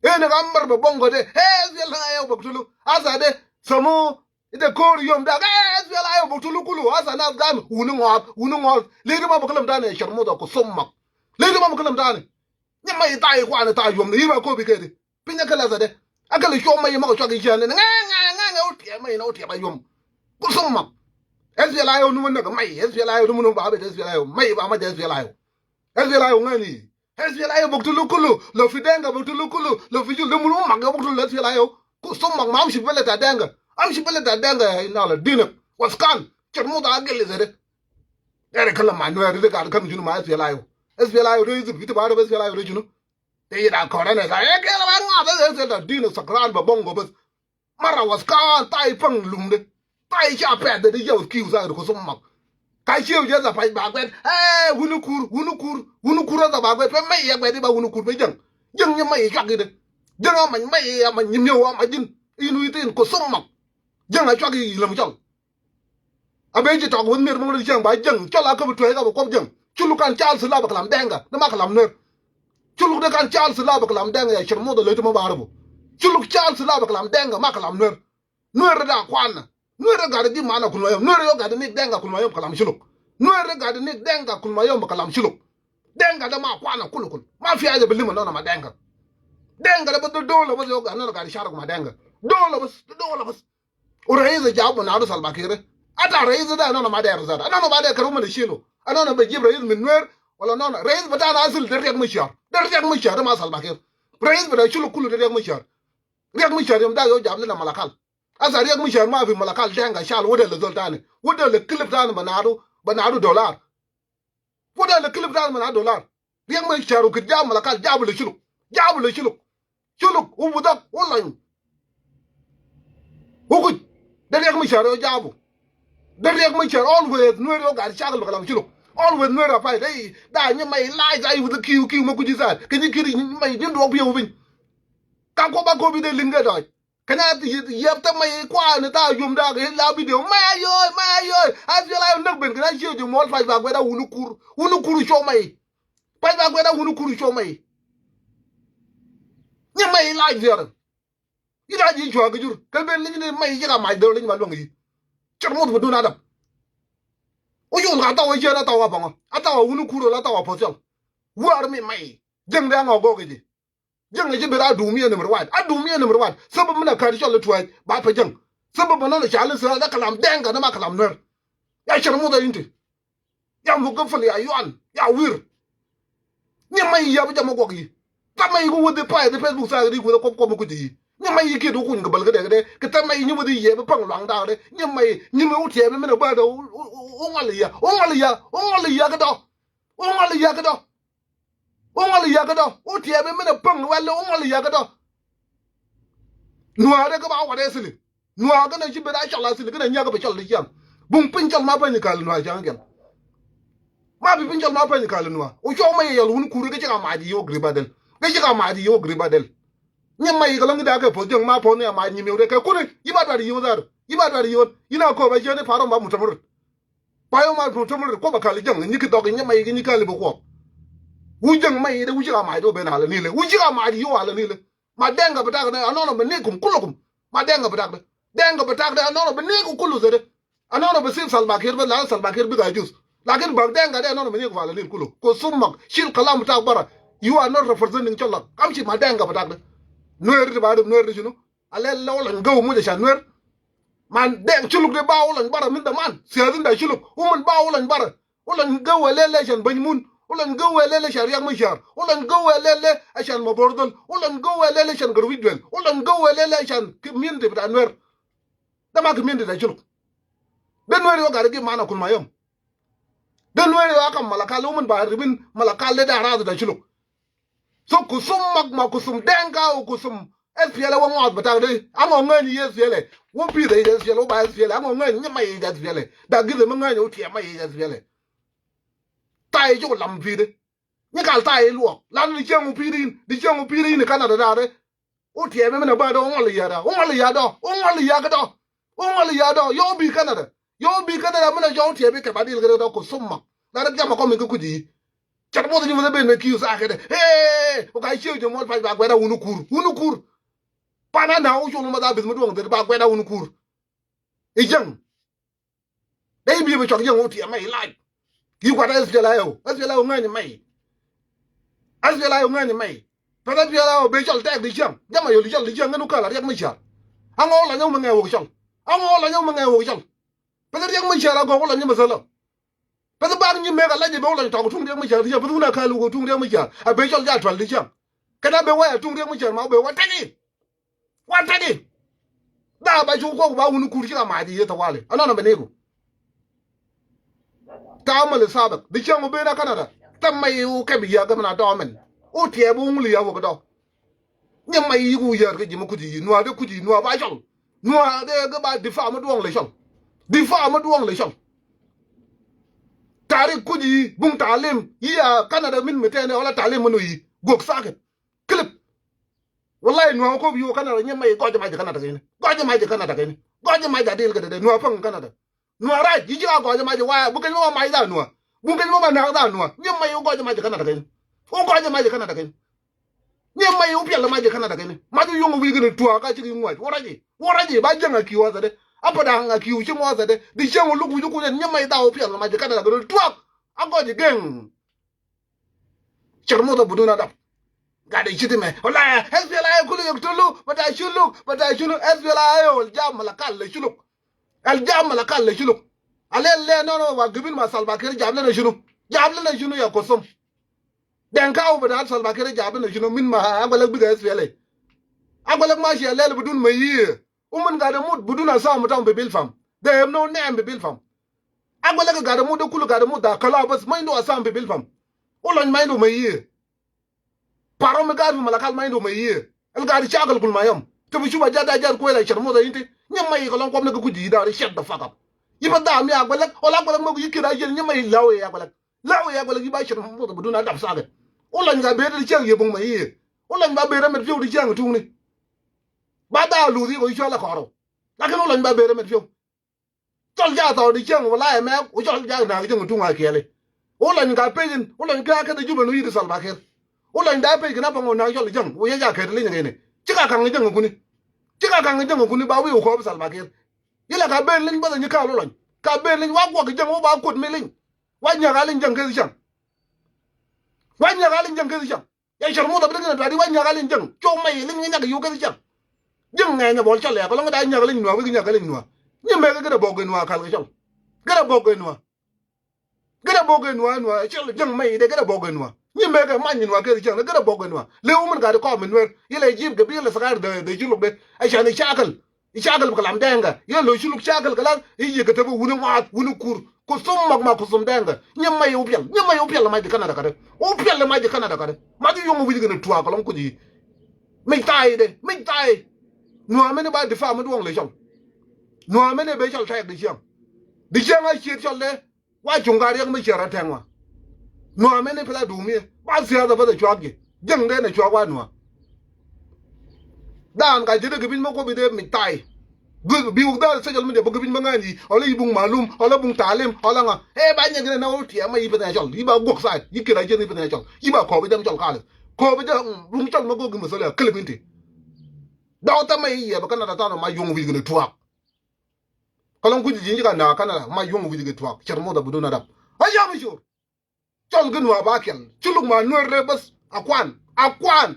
Eh, ne ka mar ba bongo de. Eh, S P L A O buktulu. Asa de. Samu. Ita kori yom da. Eh, S P L A O buktulu kulu. Asa nas gan. Wuni ŋɔth. Wuni ŋɔth. Lidi ma bukalam tani Sharmuta kusummak. Lidi ma bukalam tani. Nyɛ ma ita i kwan ita yom. Iri ba kobi kedi. Pinyɛ kɛ lɛthɛ dɛ. A kɛ lɛ cuɔp mɛ yɛ mɛ kɛ cuak i̱ ciɛn ni ŋɛ ŋɛ ŋɛ ŋɛ wä tiɛp mɛ yɛ ni wä tiɛp a yom. Kusum mak. S P L A O ni wä näk mɛ yɛ S P L A O ni wä ba bet S P L A O mɛ yɛ ba mɛ jɛ S P L A O. S P L A O ŋɛ ni. S P L A O bok ti lukulu lɔ fi Dɛŋkɛ bok ti lukulu lɔ fi jul ni mun wä mak yɛ bok ti lukulu S P L A O. Kusum mak ma amshi bele ta Dɛŋkɛ. Amshi bele ta Dɛŋkɛ ina la dinek. Waskan. Cɛr muta a gel lɛthɛ dɛ. Dɛrɛ kala ma nuɛ ri de gat kam junu ma S P L A O. S P L A O de izip iti ba de S P L A O de junu. Te yi da kɔrɛ nɛ sa ɛ kɛl ba ŋa bɛ ɛ sɛ da din sakran ba bɔŋ gɔ bɛ. Mara waskan tay paŋ lumde. Tay ca pɛt de de yɛ wä kiw sa de kusum mak. Ka ciw jɛ sa pay ba gwɛt ɛ wuni kur wuni kur wuni kur sa ba gwɛt pɛ mɛ yɛ gwɛt ba wuni kur pɛ jɛŋ. Jɛŋ nyɛ mɛ yɛ cwak de. Jɛŋ a mɛ mɛ yɛ mɛ nyim yɛ wä mɛ jin. Inu itin kusum mak. Jɛŋ a cwak yi lɛm cɔl. A ben ci tɔk wun miet muŋ ri cieŋ ba jäŋ cɔl a käp tuɛɛk a bɛ kuɔp jäŋ. Culuk kan caal si la bɛ kɛ lam Dɛŋkɛ ni ma kɛ lam Nuer. Culuk de kan caal si la bɛ kɛ lam Dɛŋkɛ ya cir muth a ley ti ma ba rɛ bu. Culuk caal si la bɛ kɛ lam Dɛŋkɛ ma kɛ lam Nuer. Nuer rɛ da kuanɛ. Nuer rɛ gat di manɛ kul ma yom. Nuer rɛ yɔ gat di nik Dɛŋkɛ kul ma yom kɛ lam culuk. Nuer rɛ gat di nik Dɛŋkɛ kul ma yom kɛ lam culuk. Dɛŋkɛ de ma kuanɛ kul kul. Ma fiac a bi lim a nɔnɔ ma Dɛŋkɛ. Dɛŋkɛ de bä do̱l a bä yɔ gat nɔnɔ gat di caruk ma Dɛŋkɛ. Do̱l a bä do̱l a bä. U rais jabu nadu Salva Kiir. Ata rais da nɔnɔ ma der zat. Nɔnɔ ma der kɛ rumɛ ni shilu. Nɔnɔ bɛ jib rais min Nuer. Wala nɔnɔ rais bɛ ta na asil de Riek Machar. De Riek Machar de ma Salva Kiir. Rais bɛ ta shulu kulu de Riek Machar. Riek Machar yom da yau jab lina Malakal. Asa Riek Machar ma fi Malakal Dɛŋkɛ shal wada le zol tani. Wada le kilip tani bɛ nadu, bɛ nadu dolar. Wada le kilip tani bɛ nadu dolar. Riek Machar u kit jab Malakal jabu le shuluk. Jabu le shuluk. Shuluk u budak u lany. U kuc. De Riek Machar yo jabu. De Riek Machar always Nuer yo gat shakal bɛ kalam shuluk. Always Nuer a fight. Ey, da nyɛ mɛ ilaj ay with the kiw kiw ma kuc isar. Kɛ nyi kiri mɛ jin duɔk biɛ wubin. Ka ko ba ko bi de linge dɔc. Kɛn a yɛp tä mɛ kuan ta yom da kɛ la video mɛ ayoy mɛ ayoy. A fiel ayoy näk ben kɛn a cie jɛ mɔl pac ba guɛda wuni kur wuni kur cɔ mɛ. Pac ba guɛda wuni kur cɔ mɛ. Nyɛ mɛ ilaj ziɛr. Ila ji̱ cua̱k kɛ jur kɛ ben li̱c ni mɛ ji̱ ka mac dee li̱c ma luäŋ yi. Cɛr muth bi dun adam. Wä yol ka thaw wä ciɛ na thaw wä paŋɔ a thaw wä wuni kur wä la thaw wä poth cɔl. Wä ar mi mɛ. Jäŋ dee aŋɔ gɔk kɛ ji̱. Jäŋ a ji̱ ben a dum yɛ nimr wat a dum yɛ nimr wat. Thäbä mi na ka̱r cɔl i̱ tuɛɛc ba pɛ jäŋ. Thäbä bä nɔn i̱ cal i̱ thärath a kalam Dɛŋkɛ ni ma kalam Nuɛr. Ya cɛr muth a inti. Ya muk kä fäl ya yuan ya wir. Nyɛ ma yi yap jam guak yi. Tha ma yi ku wäthi pay the Facebook sa ri wäthi kop kop ku ji. Nyɛ ma yi kiet ku kuny ke bal ke de ke de ke tha ma yi nyɛ wäthi yɛ be pang luang da de. Nyɛ ma yi nyɛ ma u tiɛ be mena ba de u ngal ya u ngal ya u ngal ya ke do. U ngal ya ke do. U ngal ya ke do u tiɛ be mena pang wal u ngal ya ke do. Nuare ke ba wa de sili. Nuaa kɛnɛ ci ben a cɔl a thil kɛnɛ nyiakä bɛ cɔl di ciaŋ. Buŋ piny cɔl ma pany kal nuaa ciaŋ kɛl. Ma bi piny cɔl ma pany kal nuaa. U cɔw ma yɛ yɔl wun kur kɛ cɛ ka mac yɛ wä gri ba del. Kɛ cɛ ka mac yɛ wä gri ba del. Nyɛ may kɛ lɔŋ i̱ da̱a̱ kɛ poth jiäŋ ma poth ni a mac nyi miw dee kɛ kun i̱ ba duat i̱ yio̱o̱n dhaar. I̱ ba duat i̱ yio̱o̱n. I̱ na kööp a cieni pa̱r ɔ ma mut tämär. Pa̱r ɔ ma mut tämär kop a kal i̱ jiäŋ nyi ki dhɔk i̱ nyɛ may i̱ nyi kali bi kuɔk. Wu jiäŋ may i̱ dee wu ci ka mac dee wä ben alɛ nilɛ. Wu ci ka mac i̱ yio̱o̱ alɛ nilɛ. Ma Dɛŋkɛ bi tak dee anɔnɔ bi nikum kulukum. Ma Dɛŋkɛ bi tak dee. Dɛŋkɛ bi tak dee anɔnɔ bi nikum kulu zede. Anɔnɔ bi sip Salva Kiir bä la Salva Kiir bik a jus. Lakin bak Dɛŋkɛ dee anɔnɔ bi nikum alɛ nil kulu. Ko sumak shil kalam bi tak bara. You are not representing Cɔl Lak. Amshi ma Dɛŋkɛ bi tak dee. Nuer ti ba dee Nuer ti shinu. Alɛ lɛ wä lany gäw muc a shan Nuer. Man Dɛŋ Culuk dee ba wä lany bara min däman. Siasin da Culuk. Wä min ba wä lany bara. Wä lany gäwɛ lɛl lɛ can bäny mun. Wä lany gäwɛ lɛl lɛ can Riɛk Macar. Wä lany gäwɛ lɛl lɛ can Mabor Dhol. Wä lany gäwɛ lɛl lɛ can Gär Wi̱c Duel. Wä lany gäwɛ lɛl lɛ can community bita Nuer. Däma community bita Culuk. Dee Nuer yɔ gat ɛ gim man a kul ma yom. Dee Nuer yɔ a kam Malakal wä min ba ribin Malakal dee daa rath bita Culuk. So kusum mak ma kusum Dɛŋka wä kusum S P L A wä ŋɔth bɛ tak dee. Aŋɔ ŋäny i̱ S P L A. Wä pi̱i̱th i̱ S P L A wä ba S P L A. Aŋɔ ŋäny i̱ ma i̱ S P L A. Dak gi̱th i̱ mi ŋäny i̱ wä tiɛm ma i̱ S P L A. Tay cuk lam pi̱i̱th i̱. Nyi kal tay i̱ luɔk. Lan di cieŋ wä pi̱i̱th i̱ in. Di cieŋ wä pi̱i̱th i̱ in i̱ Canada daa dee. Wä tiɛm i̱ mi na bä dee wä ŋɔl i̱ ya̱ daa. Wä ŋɔl i̱ ya̱ dɔ̱. Wä ŋɔl i̱ ya̱ kɛ dɔ̱. Wä ŋɔl i̱ ya̱ dɔ̱. Yɔ bi Canada. Yɔ bi Canada mi na jɔw tiɛm i̱ kɛ ba dil kɛ dee dɔ̱ kusum mak. La rɛ giam a kɔm i̱ kä kuc i̱. Cat muɔth ji̱ muɔth ben mɛ kiu thaak kɛ dɛ. Ee, wä ka cieu jɛ muɔl pac ba guɛt a wun kur. Wun kur. Pan a na wä col ma dha bith mi duɔŋ dhil ba guɛt a wun kur. I̱ jäŋ. Dee i̱ bi bɛ cɔk jäŋ wä tiɛm mɛ i̱ lac. I̱ kuat a S P L A O. S P L A O ŋäny mɛ. S P L A O ŋäny mɛ. Pɛth S P L A O ben cɔl tɛk di cäŋ. Jam a yol di cɔl di cäŋ ŋän wä käl a Riɛk Macar. Aŋɔ la nyɔw mɛ ŋɛ wä cɔl. Aŋɔ la nyɔw mɛ ŋɛ wä cɔl. Pɛth Riɛk Macar a gɔk wä la nyɔw mɛ thälä. Pɛth bak nyi mek a lec i̱ ben wä lɔny tɔk tuŋ Riɛk Macar ti cäŋ, pɛth wun a kal wuk tuŋ Riɛk Macar a ben cɔl ja tual ti cäŋ. Kɛn a ben wä a tuŋ Riɛk Macar ma wä ben wä tɛk i̱. Wä tɛk i̱. Dha ba cu kɔk ba wun kur ci ka mac i̱ yeth a wali. Anɔnɔ ben i̱ ku. Ta mal i̱ thabak. Di cäŋ wä ben a Canada. Thɛm ma i̱ wä kɛp i̱ yäk kɛ min a dɔɔmɛn. Wä tiɛɛp wä ŋul i̱ yäk wä kɛ dɔ̱. Nyɛ ma i̱ ku yär kä ji̱ mi kuthi i̱ nua̱a̱ dee kuthi i̱ nua̱a̱ ba cɔl. Nua̱a̱ dee kä ba difa mi duɔ̱ŋ lɛ cɔl. Difa mi duɔ̱ŋ lɛ cɔl. Tarik kuthi i̱ buŋ talim i̱ a Canada min mi tɛɛnɛ wala talim mi nu i̱ guɔk sakit. Kilip. Wallahi nua̱a̱ kop i̱ wä Canada nyɛ ma i̱ gɔc ma ji̱ Canada kɛn. Gɔc ma ji̱ Canada kɛn. Gɔc ma ji̱ a dil kɛ dee nua̱a̱ päŋ Canada. Nua̱a̱ rac, ji̱ ji̱ a gɔɔyä mac i̱ wa̱a̱, bukɛn mɔ mac dha nua̱a̱. Bukɛn mɔ ma na̱a̱k dha nua̱a̱. Nyɛ mɛ i̱ wä gɔɔyä mac i̱ Canada kɛn. Wä gɔɔyä mac i̱ Canada kɛn. Nyɛ mɛ i̱ wä piɛl mac i̱ Canada kɛn. Mac i̱ yuɔ̱ŋ wi̱i̱ kɛn tua̱a̱k ka cik i̱ ŋuac. Wä rac i̱, wä rac i̱, ba jäŋ a ki̱i̱ wä thädɛ. Apä da̱ŋ a ki̱i̱ wä cik wä thädɛ. Di cäŋ wä luk wi̱i̱ kuɔth ɛn. Nyɛ mɛ i̱ dha wä piɛl mac i̱ Canada kɛn tua̱a̱k. A gɔɔyä gɛŋ. Cɛr muɔth a budun a dap. Gat i̱ cit imɛ. Wala, S P L A kul yek tulu, bata shuluk, bata shuluk, S P L A wal jam Malakal le shuluk. Al jam Malakal le shuluk. Ale le no no wa gibin ma Salva Kiir jab le na shunu. Jab le na shunu ya Kusum. Dɛŋ kaw bata Salva Kiir jab le na shunu min ma agwalak biga S P L A. Agwalak ma shi alel budun ma yiye. Uman gade mut budun asam tam bi bil fam. They have no name bi bil fam. Agwalak gade mut de kulu gade mut da kala bas ma indu asam bi bil fam. Ulony ma indu ma yiye. Paro mi gaad fi Malakal ma indu ma yiye. El gaad shakal kul ma yom. Te bi shuba jada jad kwela shar muda inti. Nyɛ ma yi kolon kwam ne ku kuji da shut the fuck up. Yi ba da mi agwalak, wala agwalak ma ku yi kira yen nyɛ ma yi lawe ya agwalak. Lawe ya agwalak yi ba shar muda budun adab saga. Ulony ga bere di chang ye bung ma yiye. Ulony ba bere met fiu di chang tungni. Ba da lu di ko yi chola koro. Lakin ulony ba bere met fiu. Cɔl ja thɔɔk di cieŋ wä la ɛmɛ wä cɔl ja naak cieŋ tuŋ a kiɛli. Wä lɔny ka pec in wä lɔny ka kä di Jubɛ nu yit Salva Kiir. Wä lɔny da pec kɛ na paŋ wä naak cɔl cieŋ wä yɛ ja kɛt li̱ny kɛni. Ci ka kaŋ cieŋ kuni. Ci ka kaŋ cieŋ kuni ba wi̱i̱ wä kɔɔp Salva Kiir. Yila ka ben li̱ny bäth nyi kaal wä lɔny. Ka ben li̱ny wa guɔk cieŋ wä ba kuot mi li̱ny. Wa nyak a li̱ny cieŋ kɛ cieŋ. Wa nyak a li̱ny cieŋ kɛ cieŋ. Ya shar muda bi dikina tuadi wa nyaka liñ jeng. Chok ma yi liñ nyaka yu kedi chang. Jeng ngɛ nyɛ bol chal ya kolong da nyaka liñ nua wiki nyaka liñ nua. Nyi mɛ kɛ gɛrɛ bok gɛ nua kal kɛ chal. Gɛrɛ bok gɛ nua. Gɛrɛ bok gɛ nua nua chal jeng ma yi de gɛrɛ bok gɛ nua. Nyi mɛ kɛ ma nyi nua kedi chang gɛrɛ bok gɛ nua. Le umin gadi kɔm in nuer. Yile jib gɛ bi yile sakar de de juluk de. Ashan ishakal. Ishakal bi kalam Dɛŋkɛ. Yɛ lo shuluk shakal kalas. Iye kɛ tɛbɛ wuni waat, wuni kur. Kusum mak ma kusum Dɛŋkɛ. Nyɛ ma yɛ upiɛl. Nyɛ ma yɛ upiɛl ma ji̱ Canada kadɛ. Upiɛl ma ji̱ Canada kadɛ. Ma ji̱ yuɔŋ wi̱c kɛn tuaak kɔlɔŋ kuc yi. Mic thaay dɛ. Mic thaay. Nuaamɛn ba difa mi duɔŋ lɛ cɔl. Nuaamɛn bɛ cɔl tɛɛk di ciɛŋ. Di ciɛŋ a ciet cɔl dɛ. Wa cuŋ ka riɛk mi ciɛ rɔ tɛŋ wa. Nuaamɛn i̱ pila duum i̱ ba siasa bä dee cuak ji̱. Jiäŋ dee nɛ cuak wa nuaam. Daan ka ji̱ dee kɛ piny mɛ kuɔ bi dee mic tay. Bi, bi wuk dhal social media bä kɛ piny mɛ ŋa̱n yi. Ɔlɛ yi buŋ malum, ɔlɛ buŋ talim, ɔlɛ ŋa. Ɛ ba nyɛ gɛn ɛ na wä tiɛm mɛ yi peth nɛ cɔl. Yi ba guɔk side. Yi kir a jiɛn yi peth nɛ cɔl. Yi ba kɔɔp i dɛm cɔl kalɛ. Kɔɔp i dɛm ruŋ cɔl mɛ go̱o̱k gi mɛ thol ya kɛlɛ piny ti. Dɔk thɛmɛ yi yɛ bɛ kɛn a datan ɔ ma yuɔŋ wi̱c gɛn ɛ tuaak. Kɔlɔŋ kuc ji̱ ji̱ ka na Canada ma yuɔŋ wi̱c gɛn tuaak. Cɛr muɔth a bi dun a dap. A yam i cor. Cɔl gin wa ba kɛl. Culuk ma nuer de bäth a kuan. A kuan.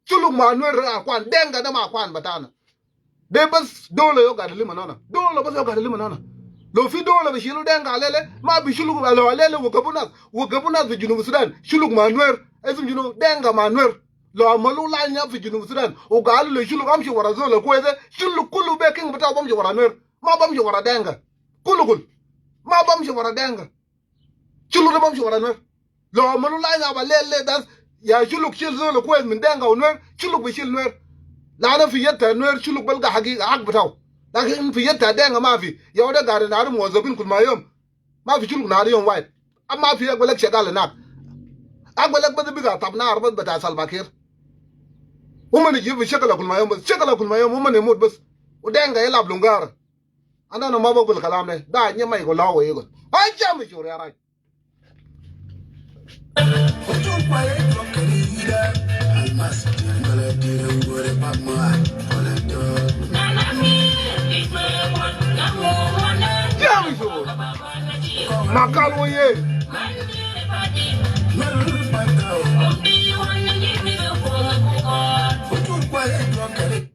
Culuk ma nuer de a kuan. Denga de ma kuan batana. De bäth dola yɔ gat lima nɔna. Dola bäth yɔ gat lima nɔna. Lo fi dola bi shilu denga lele. Ma bi culuk lo lele wä gabu nas. Wä gabu nas fi Junub Sudan. Culuk ma nuer. Isim Junub denga ma nuer. Lo amalu la nya fi Junub Sudan. Wä galu le culuk amshi wara zola kweze. Culuk kulu be king bita bamshi wara nuer. Ma bamshi wara denga. Kulu kul. Ma bamshi wara denga. Culuk de bamshi wara nuer. Lo amalu la nya ba lel le das ya culuk shil zol kwez min denga u nuer, culuk bi shil nuer. Lana fi yetta nuer culuk balga hagi hak bitaw. Lakin fi yetta denga ma fi. Ya wada gari na muwazzafin kul ma yom. Ma fi culuk na yom wahid. Amma fi yak balak shagal nak. Ak balak bas biga tab nar bas bita Salva Kiir. Umani jib shakala kul ma yom bas. Shakala kul ma yom umani mut bas. U denga yalab lungar. Ana na ma bagul kalam ne. Da nye ma igo lawo igo. Ay jam shuri aray. Jam shuri. Makal wo ye.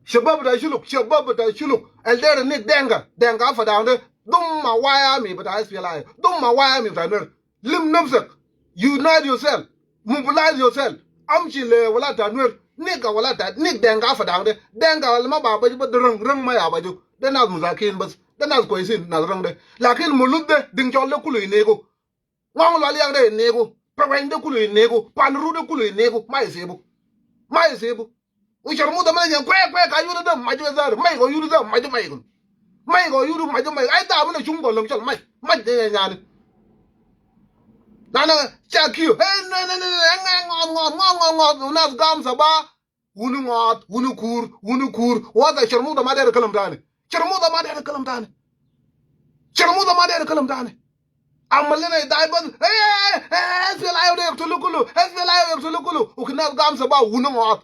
Shabab da shuluk, shabab da shuluk. El der nik denga, denga fa da de. Dum ma waya mi bita S P L A I. Dum ma waya mi bita nuer. Lim nafsak. Unite yourself. Mobilize yourself. Amshi le wala ta nuer. Nik wala ta nik denga fa da de. Denga wala ma ba ba ba rang rang ma ya ba ju. De nas muzakin bas. De nas kwesin nas rang de. Lakin mulut de ding chol de kulu inego. Ngong lo liak de inego. Paweny de kulu inego. Panru de kulu inego. Ma isebu. Ma isebu. U Sharmuta mɛ nyɛ kuɛ kuɛ ka yuri dɛ maju zar mɛ ko yuri dɛ maju mɛ ko. Mɛ ko yuri maju mɛ. Ai da mɛ na cung gɔlɔŋ cɔl mɛ mɛ de nyani. Nana ca kiyo. Hey ne ne ne ne ŋɛ ŋɔt ŋɔt ŋɔt ŋɔt ŋɔt. Nas gam saba. Wuni ŋɔt wuni kur wuni kur. Wada Sharmuta ma dɛr kalam tani. Sharmuta ma dɛr kalam tani. Sharmuta ma dɛr kalam tani. Amal lena dai bas. Hey hey hey. S P L A I de yaktulu kulu. S P L A I de yaktulu kulu. U ki nas gam saba wuni ŋɔt.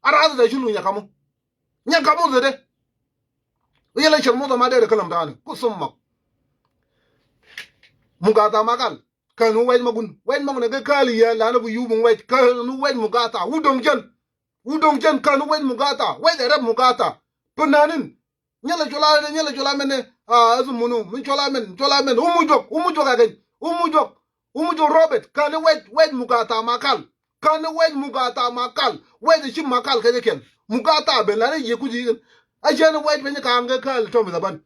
Arada da shulu nyakamu. Nyakamu zede. Yala Sharmuta ma dere kalam tani. Ku summak. Mugata makal. Kanu waj magun. Waj magun ke kali ya lana bu yubun waj. Kanu waj mugata. Wudong jen. Wudong jen kanu waj mugata. Waj arab mugata. Pananin. Nyala chola, nyala chola mene. Ah, azu munu. Min chola men. Chola men. Umu jok. Umu jok again. Umu jok. Umu jok Robert. Kani wet, wet mugata makal. Kani wet mugata makal. Wet ishi makal kani ken. Mugata ben lani ye kuji. Ashani wet ben kange kal Tom Zaban.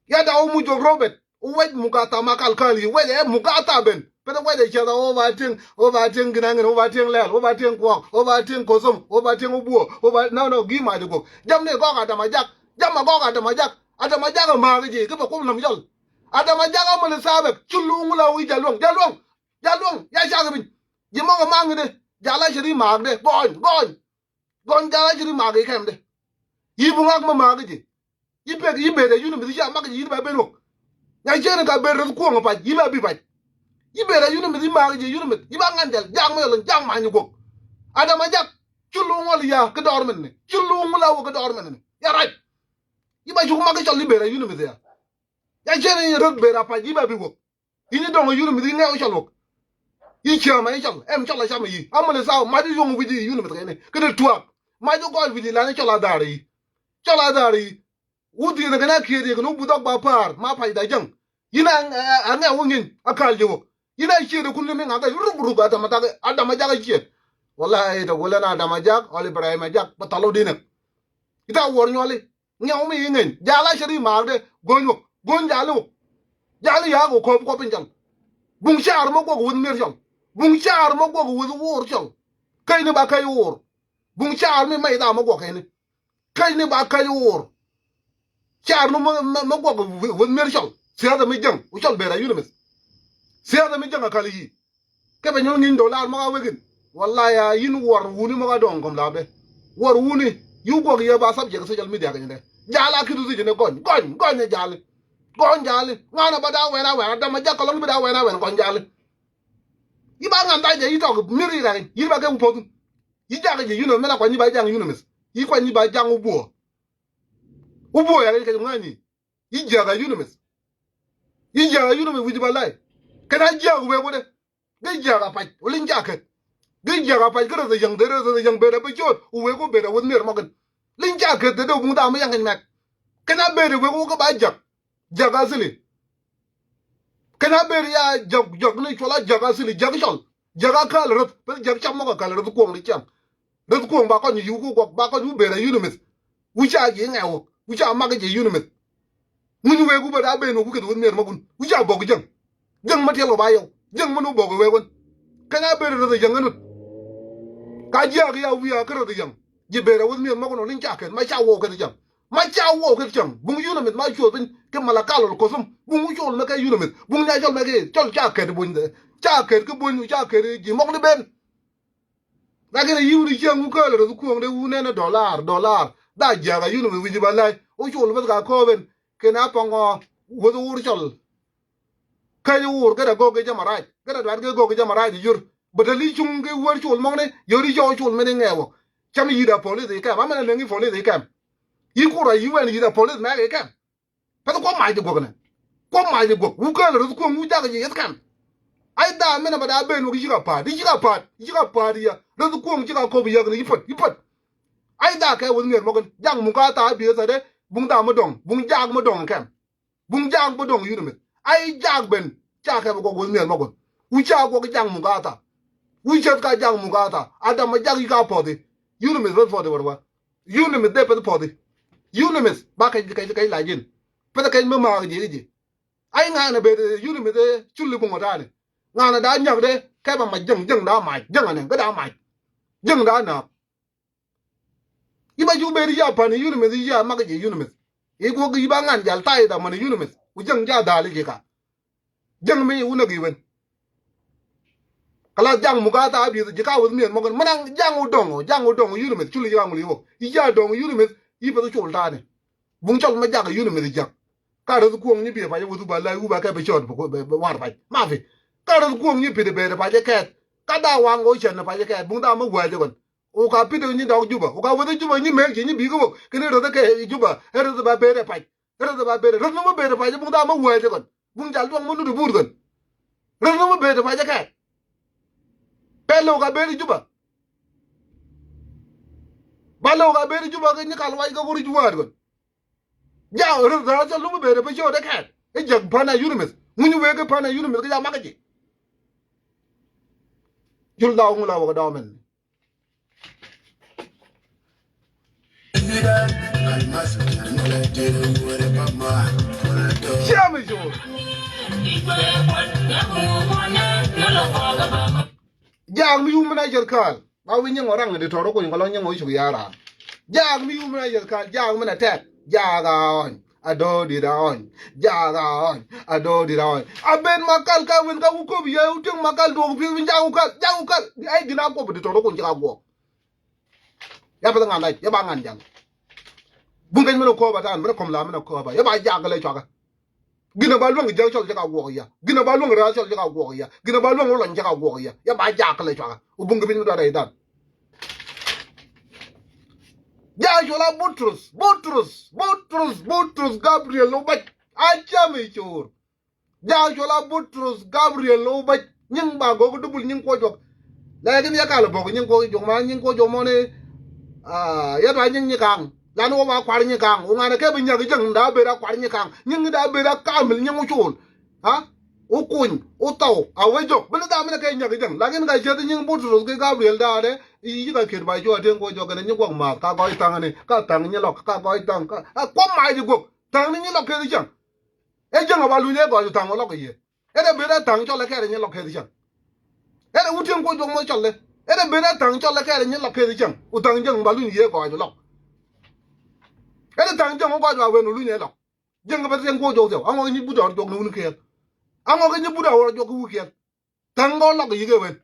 Yada umu jok Robert. Wet mugata makal kali. Wet e mugata ben. Pete wet e chada over ting, over ting ginangin, over ting lel, over ting kwak, over ting kosum, over ting ubuo, over, no, no, gima jok. Jam ne gok Adama Jak. Jam a gok Adama Jak. Adama Jak a magi ji. Kipa kum nam jol. Adama Jak a mali sabek. Chulu ngula wi Jaluong. Jaluong. Jaluong. Ya shagi bin. Jimo ka mangi de. Jala shiri mag de. Gony. Gony. Gony jala shiri mag ikem de. Yibu ngak ma magi ji. Yi pek yi bede yuni mithi ya magi ji yi ba ben wok. Ya jene ka ben reth kuong pa yi ba bi pa. Yi bede yuni mithi magi ji yuni mithi yi ba ngan jal jang ma yolon jang ma nyugok. Adama Jak. Chulu ngol ya ki dor men ne. Chulu ngula wo ki dor men ne. Ya right. Yi ba chuk magi chol yi bede yuni mithi ya. Ya jene yi reth bede pa yi ba bi wok. Ini dɔŋ yurumith iŋɛ ocɔl wok. Icämɛ icɔl ɛm cɔl acamɛ yi amul isaw mac iyoŋ wi̱ci yurumith kɛni kɛni tuak. Mac ikɔc wi̱ci lani cɔl adhaar yi. Cɔl adhaar yi. Wuth yeth kɛn akiet yek ni wubuth ɔk ba pa̱a̱r ma pac da jäŋ. Yin aŋɛ wiŋi̱n akal jɛ wok. Yin aciet ikun ni mi ŋa̱th ruk ruk adama jak adama jak aciet. Wala ita wala na adama jak ɔl Ibrahim ajak ba thalo dinek. Ita wuɔr nyuali. Ŋiɛw mi iŋeny jal a cɛ ri maakdɛ go̱ny wä go̱ny jal iwä. Jal iyaak wä kɔp kɔp in cɔl. Buŋ caar mɔ guɔk wuth mier cɔl. Buŋ caar mɔ guɔk wuth wuur cɔl. Käc ni ba käc wuur. Buŋ caar mi mɛy dha mɔ guɔk kɛni. Käc ni ba käc wuur. Caar ni mɔ guɔk wuth mier cɔl. Thiath mi jäŋ wä cɔl ber a yunimith. Thiath mi jäŋ a kal yi. Kɛ bɛ nyɔl ŋi̱ny dolar mɔk a wekin. Wala ya yin wuɔr wuni mɔk a dɔŋ kɔm lapdɛ. Wuɔr wuni. Yu guɔk yɛ ba subject social media kɛ nyɛ dɛ. Jal a kidu si jɛ ni gɔny, gɔny, gɔny ɛ jali. Gɔny jali. Ŋuan a ba da wɛn a wɛn, a dam a jak kɔlɔŋ bi da wɛn a wɛn, gɔny jali. Yi ba ŋan da jɛ yi tɔk mir yi rɛk, yi ba kɛ wu poth. Yi jak jɛ UNMISS, mɛn a kuany yi ba jaŋ UNMISS. Yi kuany yi ba jaŋ wu buɔ. Wu buɔ ya kɛ ŋuani. Yi jiäk a UNMISS. Yi jiäk a UNMISS wi̱c ba lay. Kɛn a jiäk wek wä dɛ. Gɛ jiäk a pac wä liŋ ca kɛt. Gɛ jiäk a pac kä rɛth a yäŋ dee rɛth a yäŋ bet a bi ciöt wä wek wä bet a wäth mier mɔkɛn. Liŋ ca kɛt dee dee wä buŋ dam mi yaŋ kɛn mɛk. Kɛn a bet a wek wä kä ba jiäk. Jiäk a thili. Kɛn a ber ya jɔk, jɔk ni cuɔl a jɔk a thili, jɔk cɔl. Jɔk a kal reth, peth jɔk cam mɔk a kal reth kuɔŋ di cam. Reth kuɔŋ ba kɔny yiw ku guɔk, ba kɔny wu ber a UNMISS. Wu ca ji̱ ŋɛw, wu ca mak jɛ UNMISS. Ŋuny wek wu bä da ben wek wu keth weth mier mɔkun. Wu ca bɔk jäŋ. Jäŋ ma tiɛl kɔ ba yɔw. Jäŋ ma nu bɔk wek wän. Kɛn a ber reth a jäŋ ŋänut. Ka jiak ya wiak kä reth a jäŋ. Ji̱ ber a weth mier mɔkun wä liŋ ca keth, ma ca wä keth jäŋ. Ma ca wä keth cäŋ buŋ UNMISS ma cuɔth piny kɛ Malakal ol Kothum buŋ col mɛ kɛ UNMISS buŋ nya col mɛ kɛ col ca kɛt buny dɛ ca kɛt kɛ buny ca kɛt ji̱ mɔk ni ben. Lakin a yiw ni cäŋ wu kääl rɛth kuɔŋ dee wu nɛn a dollar dollar da jiak a UNMISS wi̱c ba lay wä col bäth ka kööben kɛn a pɔŋɔ wäth wur col. Käc wur kɛ dɛ gök kɛ jɛ ma rac kɛ dɛ duat kɛ gök kɛ jɛ ma rac yur. Bä te li cuŋ kɛ wur col mɔk ni yur i̱ cɔw col mɛn iŋɛ wä. Cam yi̱t a polis i̱ kɛm amɛn a leŋ i̱ polis i̱ kɛm. Yi kur a yi wɛn yi̱t a polis mɛk i̱ kɛm. Pɛth kuɔm mac i̱ guɔk nɛ. Kuɔm mac i̱ guɔk wu kɛl rɛth kuɔm wu jak i̱ yeth kɛm. Ai da mɛn a bä da ben wä ki cik a pa̱a̱t i̱ cik a pa̱a̱t i̱ cik a pa̱a̱t i̱ yɛ rɛth kuɔm cik a kop i̱ yäk ni i̱ pät i̱ pät. Ai da kɛ weth miɛt mɔk in jak muk a thaak bi̱i̱ thädɛ buŋ da mi dɔŋ buŋ jak mi dɔŋ kɛm. Buŋ jaak bi dɔŋ UNMISS. Ai jaak ben ca kɛ bi gɔk weth miɛl ma guɔth. Wu ca guɔk jaak muk a tha. Wu ceth ka jaak muk a tha. A dam a jaak yi ka puɔthi. UNMISS bä puɔthi wär wä. UNMISS dee peth puɔthi. UNMISS ba kɛc kɛc kɛc la jin. Peth kɛc mi maak ji̱ ji̱. Ai ŋa̱n a bet UNMISS cul i̱ buŋ wä ta̱a̱ni. Ŋa̱n a daa nyäk dee kɛ ba mac jäŋ jäŋ daa mac jäŋ a nɛ kä daa mac. Jäŋ daa naak. I̱ ba cu ber i̱ ya pa̱n i̱ UNMISS i̱ ya mak jɛ UNMISS. I̱ guɔk i̱ ba ŋa̱n jal tay dhamani UNMISS ku jäŋ ja dhali ji̱ ka. Jäŋ mi i̱ wun a gi̱ wen. Kala jaŋ muk a tha a bi̱i̱th ji̱ ka weth miɛth mɔkɛn. Mɛn a jaŋ wä dɔŋ wä jaŋ wä dɔŋ wä UNMISS culi ji̱ ka ŋuli wä. I̱ ja dɔŋ wä UNMISS i̱ peth wä col ta̱a̱ni. Buŋ cɔl mɛ jak wä UNMISS i̱ jak. Ka rɛth kuɔŋ nyi biɛ pac wä thu ba la wä ba kɛ bi cɔɔt bi war pac. Mafi. Ka rɛth kuɔŋ nyi pi̱t bɛɛr pac ɛ kɛɛt. Ka da waŋ wä cɛn pac ɛ kɛɛt buŋ da mɛ wääc ɛ kɔn. Wä ka pi̱t nyi dɔk Juba wä ka weth Juba nyi mek ji̱ nyi bi̱i̱ kä wä kɛn reth kɛ Juba ɛ reth ba ber ɛ pac. Ɛ reth ba ber ɛ reth nɔmɔ ber ɛ pac ɛ buŋ da mɛ wääc ɛ kɔn buŋ jal duɔŋ mɛ nut ɛ buur kɔn. Reth nɔmɔ ber ɛ pac ɛ kɛɛt. Pɛl wä ka ber Juba. Ba lɛ wä ka ber Juba kɛ nyi kal wac kɛ wä ric wääd kɔn. Ja reth da cɛ lum ber ɛ pɛ cɛ wä dɛ kɛɛt ɛ jek pa̱n a UNMISS ŋuny wek kɛ pa̱n a UNMISS kɛ ja mak ɛ ji̱. Jul da wä ŋu la wä kɛ dɔmɛn. Jaak mi yum mi na cɛr kaal ba wi̱i̱ nyiŋ ɔ raŋ di tɔr ɔ kuny kɔlɔ nyiŋ ɔ cuk yaar raar. Jaak mi yum mi na cɛr kaal jaak mi na tɛk jaak a ɔny. A do̱o̱ dit a ɔny. Jaak a ɔny. A do̱o̱ dit a ɔny. A ben ma kal ka wen ka wä köp yɛ wä tiäŋ ma kal duɔk pi̱th mi jaak wä kal jaak wä kal. Ai gin a kuɔp di tɔr ɔ kuny ci ka guɔk. Ya peth ŋa̱n dac ya ba ŋa̱n jaŋ. Buŋ keny mi ni kööbä ta̱a̱n mi ni kɔm la mi ni kööbä ya ba jaak kɛ lɛ cuakä. Gin a ba luäŋ jaak cɔl cɛ ka guɔk ya gin a ba luäŋ raas cɔl cɛ ka guɔk ya gin a ba luäŋ wä lɔny cɛ ka guɔk ya ya ba jaak kɛ lɛ cuakä. Wä buŋ kɛ piny mi dɔ̱a̱ dɛy dan. Jaak cɔl a Butrus Butrus Butrus Butrus Gabriel wä bac. A cam i̱ coor. Jaak cuɔl a Butrus Gabriel Obac nyiŋ ba gɔk dubul nyiŋ kuɔ juɔk. Lɛɛk in yɛ kal bɔk nyiŋ kuɔ juɔk ma nyiŋ kuɔ juɔk mɔni. Yɛ ba nyiŋ nyi kaŋ lan wä ba kuar nyi kaŋ wä ŋanɛ kɛ bi nyak jäŋ da ber a kuar nyi kaŋ nyiŋ da ber a kamil nyiŋ wä cuɔl. Ha wä kuny wä thɔw a wä jɔk bi ni dam ni kɛ nyak jäŋ lakin ka ceth nyiŋ Butrus ki Gabriel daadɛ. Yi ka kiet ba cuɔ tieŋ kuɔ juɔk kɛnɛ nyi kuɔk math ka gɔc thaŋ ni ka thaŋ nyi lɔk ka gɔc thaŋ ka kuɔm mac di guɔk thaŋ ni nyi lɔk keth cäŋ. Ɛ jäŋ ɛ ba luny ɛ gɔɔy thaŋ ɛ lɔk ɛ yɛ. Ɛ dɛ ben ɛ thaŋ cɔl ɛ kɛɛr ɛ nyi lɔk kɛth cäŋ. Ɛ dɛ wut tiɛŋ kuɔ juɔk mɔ cɔl ɛ. Ɛ dɛ ben ɛ thaŋ cɔl ɛ kɛɛr ɛ nyi lɔk kɛth cäŋ. Wut thaŋ jäŋ ba luny yɛ gɔɔy lɔk. Ɛ dɛ thaŋ jäŋ wä gɔɔy ba wen wä luny ɛ lɔk. Jäŋ ɛ bɛ tiɛŋ kuɔ juɔk thiɛw. Aŋɔ kɛ nyi but a wä juɔk kɛ wut kiɛth. Aŋɔ kɛ nyi but a wä juɔk kɛ wut kiɛth. Thaŋ gɔɔ lɔk yik ɛ wen.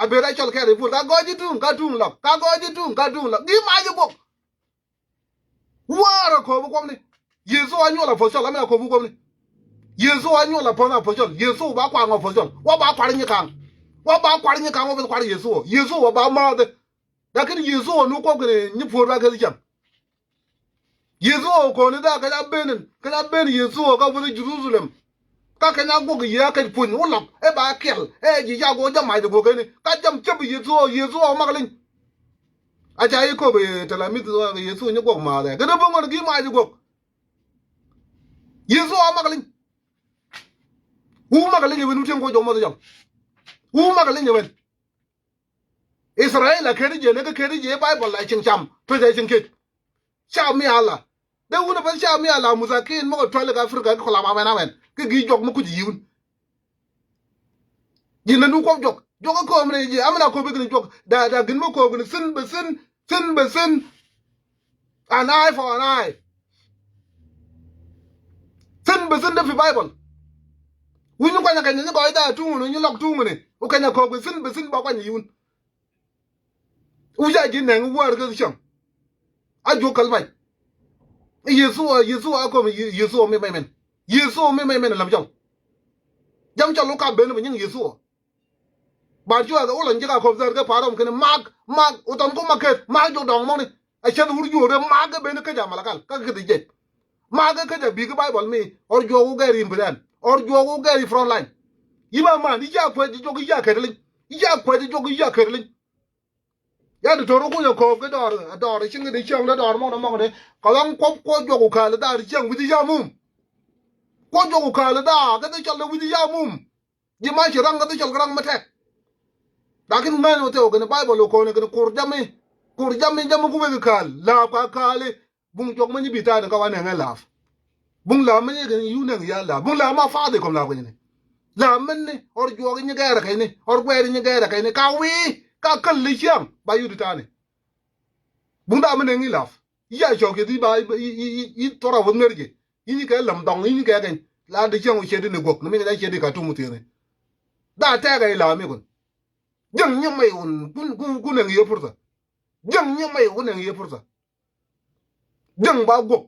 A ben ɛ cɔl kɛɛr ɛ puɔl ka gɔɔy ji̱ tuŋ ka tuŋ lɔk ka gɔɔy ji̱ tuŋ ka tuŋ lɔk. Gi̱i̱ mac ɛ guɔk. Wäär a kööb kuɔmni. Yecu a nyuɔl a puɔth cɔl, amin a kööb kuɔmni. Yecu a nyuɔl a puɔth a puɔth cɔl. Yecu ba kuaŋ a puɔth cɔl. Wä ba kuar nyi kaŋ. Wä ba kuar nyi kaŋ, wä beth kuar Yecu. Yecu wä ba määth. Lakin Yecu wä nu kuɔm kɛn nyi puɔr ba kɛn cam. Yecu ɔ kɔn i̱ da kɛ ca ben in, kɛ ca ben Yecu ɔ ka wuthu Jerusalem. Ka kɛ nya guɔk i̱ yee a kɛc puny wä lɔk ɛ ba kɛl ɛ ji̱ ca guɔ jam mac i̱ guɔk kɛn i̱ ka jam cäp i̱ Yecu ɔ, Yecu ɔ mak liny. A ca i̱ köp i̱ tɛl a mi̱th ɔ Yecu nyi guɔk maath ɛ kɛ dee bo̱ŋ ɣän gi̱i̱ mac i̱ guɔk. Yecu ɔ mak liny. Wu mak liny ɛ wen wu tieŋ kuɔ jɔk mɔth jɔk. Wu mak liny ɛ wen. Israel a keri jɛ ni kä keri jɛ Bible la cieŋ cam tuec a cieŋ kiec. Ca mi ala de wun a bä ca mi ala musakin mɔ kɛ tuali kɛ Africa kɛ kɔla ma wɛn a wɛn kɛ gi jɔk mɔ kuc yiwun. Ji̱n na nu kɔp jɔk jɔk a kɔm ni ji amina kɔp ikini jɔk da da gin mɔ kɔp kini sin bɛ sin sin bɛ sin. An eye for an eye. Thin bi thin de fi Bible. Wi̱ny ni kuany a kɛny ni gɔɔy da tuŋuni, wi̱ny ni lɔk tuŋuni. Wu kɛny a kɔɔk bi thin bi thin ba kuany yiwun. Wu ca ji̱ nɛŋ wäär kä cäŋ. A juɔk kɛl mac. Yecu a, Yecu a kɔm, Yecu mi mɛmɛn. Yecu mi mɛmɛn lam cɔl. Jam cɔl wu ka ben bi nyiŋ Yecu a. Ba cuɛ kɛ wä lɔ ji̱ ka kɔp dhɛr kɛ pa̱a̱r rɔm kɛn mak mak wä tɔn kä mak kɛt mak jɔk dɔŋ mɔni. A cɛth wur juɔk rɛ mak kɛ ben kä jam malakal kä kɛ kɛ ti jɛc. Mak kɛ kä jɛ bi kä Bible mi ɔr juɔk wä gɛr in bi rɛn ɔr juɔk wä gɛr in front line. Yi ma man i̱ ca kuɛt i̱ jɔk i̱ ca kɛt li̱ny i̱ ca kuɛt i̱ jɔk i̱ ca kɛt li̱ny. Ya di to̱r wä kunyɛ kɔɔp kɛ dɔɔr dɔɔr i̱ cieŋ kɛ di cieŋ dɛ dɔɔr mɔk dɛ mɔk dɛ kɛ ɣɔŋ kuɔp kuɔ juɔk wä ka̱a̱l i̱ daar i̱ cieŋ wi̱c i̱ ca mum. Kuɔ juɔk wä ka̱a̱l i̱ daar kɛ dhi cɔl dɛ wi̱c i̱ ca mum. Ji̱ ma ci raŋ kä dhi cɔl kä raŋ mi tɛk. Lakin ŋäny wä thɛw kɛn Bible wä kɔn kɛn kur jami. Kur jami jami ku wek ka̱a̱l la̱a̱p ka ka̱a̱li. Buŋ juɔk mi nyi bi ta̱a̱ni ka wa nɛŋ ɛ la̱a̱p. Buŋ la̱a̱p mi nyi kɛn yu nɛŋ ya la̱a̱p buŋ la̱a̱p ma fathi kɔm la̱a̱p kɛn ni. La̱a̱p min ni ɔr juɔk nyi gɛɛr kɛn ni ɔr guɛɛr nyi gɛɛr kɛn ni ka wi̱i̱ ka käl li ciaŋ ba yut ta̱a̱ni. Buŋ da mi nɛŋ i̱ la̱a̱p. I̱ a cɔk kɛ thi ba i̱ thɔra wä ŋer jɛ. I̱ nyi kɛ läm dhɔŋ i̱ nyi kɛ kɛn la di cäŋ wä ciɛ di ni guɔk ni mi kɛ ciɛ di ka tum thieni. Da tɛɛkɛ i̱ la̱a̱ mi kun. Jäŋ nyi mɛy kun kun kun nɛŋ i̱ yɛ purtha. Jäŋ nyi mɛy kun nɛŋ i̱ yɛ purtha. Jäŋ ba guɔk.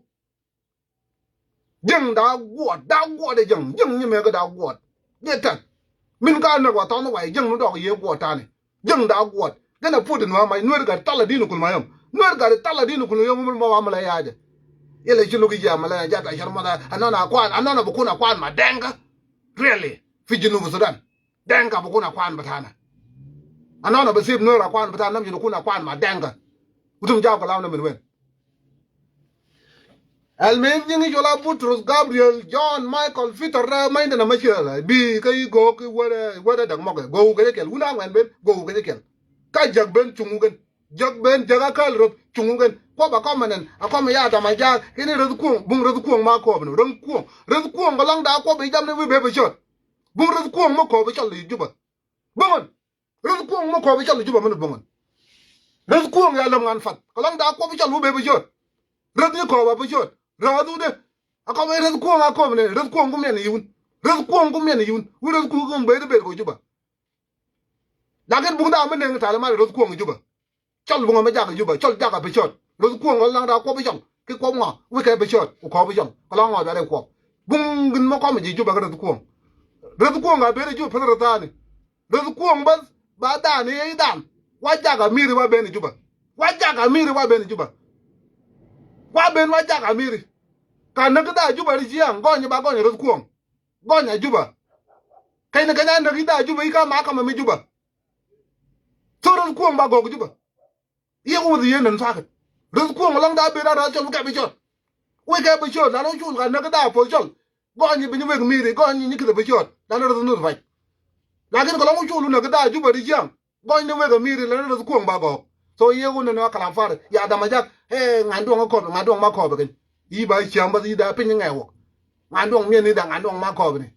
Jäŋ da guɔt da guɔt ɛ jäŋ jäŋ nyi mɛ kɛ da guɔt. Jɛ tɛk. Min ka näk wa thɔn wa i̱ jäŋ ni dɔk i̱ yɛ guɔt tani. Jäŋ da guɔt kɛn a put in wa mac nuer gat thala dini kul ma yom nuer gat thala dini kul yom mul ma wa mala yaja. Yɛlɛ ci luk ijiɛ mala yaja ta shar mala anɔn a kuan anɔn a bukun a kuan ma dɛŋka. Really fi Junub Sudan. Dɛŋka bukun a kuan batana. Anɔn a basip nuer a kuan batana nam ci lukun a kuan ma dɛŋka. Utum jab kalam na min wen. Ɛl min jiŋ i̱ cɔl a Butrus, Gabriel, John, Michael, Peter, da ma indɛ na ma ciɛ la bi kä i̱ go̱o̱k i̱ wä dee däk mɔkɛ go̱o̱k kɛ jɛ kɛl wun a ŋuɛn ben go̱o̱k kɛ jɛ kɛl. Ka jäk ben cuŋ wukɛn jäk ben jäk a käl roth cuŋ wukɛn kuɔp a kɔmɛ nɛn a kɔmɛ ya dam a jaak kɛn i̱ reth kuɔŋ buŋ reth kuɔŋ ma kɔɔp ni reth kuɔŋ reth kuɔŋ kɛ lɔŋ da kuɔp i̱ jam ni wi̱i̱ bee bi cöt. Buŋ reth kuɔŋ ma kɔɔp i̱ cɔl i̱ Juba. Buŋ ɣän. Reth kuɔŋ mi kɔɔp i̱ cɔl i̱ Juba mini buŋ ɣän. Reth kuɔŋ ya läm ŋan fath kɛ lɔŋ da kuɔp i̱ cɔl wä bee bi ciöt. Reth ni kɔɔp a bi ciöt. Räth wä dee. A kɔp i̱ reth kuɔŋ a kɔɔp ni reth kuɔŋ ku miɛn i̱ wun. Reth kuɔŋ ku miɛn i̱ wun. Wun reth kuɔŋ ku miɛn i̱ bet kɔ Juba. Lakin buŋ da mi neŋ tali mal reth kuɔŋ i̱ Juba. Cɔl buŋ a mi jak i̱ Juba cɔl jak a bi ciöt. Reth kuɔŋ kɛ lɔŋ da kuɔp i̱ cɔl ki kuɔp ŋɔ wekɛ bi ciöt ku kɔɔp i̱ cɔl kɛ lɔŋ ŋɔ bɛ rɛ kuɔp. Buŋ gin mi kɔm i̱ ji̱ Juba kä reth kuɔŋ. Reth kuɔŋ a ben i̱ Juba peth reth thaani. Reth kuɔŋ bäth ba dhan i̱ dhan. Wa jak a mi̱i̱ri wa ben i̱ Juba. Wa jak a mi̱i̱ri wa ben i̱ Juba. Wa ben wa jak a mi̱i̱ri. Ka näk i̱ dha Juba ri ciaŋ gɔny i̱ ba gɔny reth kuɔŋ. Gɔny a Juba. Kɛn i̱ kɛn a näk i̱ dha Juba i̱ ka ma kamɛ mi Juba. Thok reth kuɔŋ ba gɔk Juba. I̱ yɛ wä wä dhi yɛn nɛn thaket. Reth kuɔŋ lɔŋ da ben a rath cɔl wekɛ bi cɔl. Wekɛ bi cɔl lan wä cul ka näk i̱ dha puɔth cɔl. Gɔny i̱ bi nyi wek mi̱i̱ri gɔny i̱ nyi kithɛ bi cɔl lan reth nuth bac. Lakin kɛ lɔŋ wä cul wä näk i̱ dha Juba ri ciaŋ. Gɔny ni wek ɛ mi̱i̱ri lɛ ni reth kuɔŋ ba gɔɔk. So yee wun ni ni wa kalam fari ya dam a jak ɛ ŋa̱n duɔŋ ɛ kɔp ŋa̱n duɔŋ ma kɔp ɛ keny. Yi ba ciam ba yi da piny ŋɛ wok. Ŋa̱n duɔŋ miɛn ni da ŋa̱n duɔŋ ma kɔp ni.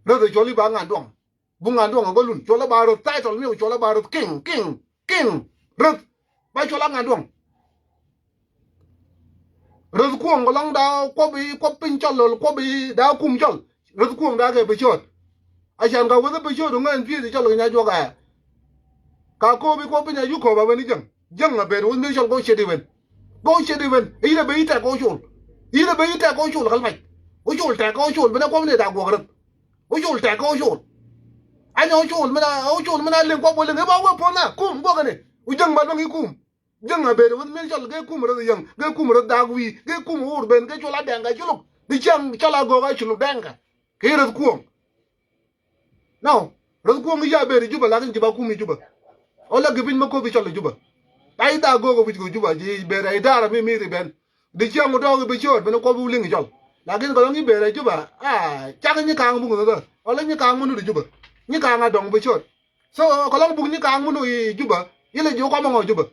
Reth ɛ cuɔl yi ba ŋa̱n duɔŋ. Bu ŋa̱n duɔŋ ɛ gɔ lun cuɔl ɛ ba reth title mi cuɔl ɛ ba reth king king king. Reth ba cuɔl a ŋa̱n duɔŋ. Reth kuɔŋ kɛ lɔŋ da kuɔp i̱ kuɔp piny cɔl lɔl kuɔp i̱ da kum cɔl. Reth kuɔŋ da kɛ bi cööt. A can ka weth bi cööt ŋäc pi̱i̱th cɔl kɛ nya juɔk ɛ. Ka kööp i̱ kuɔp piny a yuk kööp a wen i̱ jäŋ jäŋ a bet weth mi cɔl kɔ ciet i̱ wen. Kä ɣöö ciɛ di ben i̱ yirɛ ben i̱ tɛk kä ɣöö col. I̱ yirɛ ben i̱ tɛk kä ɣöö col kɛ kal mac. Ɣöö col tɛk kä ɣöö col ben ɛ kuɔm ni da̱k guɔk rɛth. Ɣöö col tɛk kä ɣöö col. Anyɛ ɣöö col min a ɣöö col min a liŋ kuɔp wä liŋ i̱ ba wee puɔ̱n na kum guɔk kɛn i̱. Ɣöö jäŋ ba luäŋ i̱ kum. Jäŋ a ben wä min cɔl kɛ kum rɛth yäŋ kɛ kum rɛth da̱k wi̱i̱ kɛ kum ɣöör ben kɛ col a dɛŋ kɛ culuk. Di cäŋ cɔl a go̱o̱k a culuk dɛŋ kɛ. Kɛ i̱ rɛth kuɔ̱ŋ. Nɔ rɛth kuɔ̱ŋ i̱ ca ber i̱ Juba lakin ji̱ ba kum i̱ Juba. Ɣän la kɛ piny mä kopi cɔl i̱ Juba. Ay dha go̱o̱k wi̱c kɛ Juba ji̱ ber ay dharɛ mi mi ri ben. Di ciɛŋ wä dɔɔk i̱ bi ciööt ben kuɔp i̱ wä liŋ i̱ cɔl. Lakin kɛ lɔŋ i̱ ber ay Juba a cak i̱ nyi ka̱a̱ŋ buk nhäthä ɣän la nyi ka̱a̱ŋ mä nut i̱ Juba. Nyi ka̱a̱ŋ a dɔŋ bi ciööt. So kɛ lɔŋ buk nyi ka̱a̱ŋ mä nut i̱ Juba i̱ lɛ ji̱ wä kuamä ŋɔ Juba.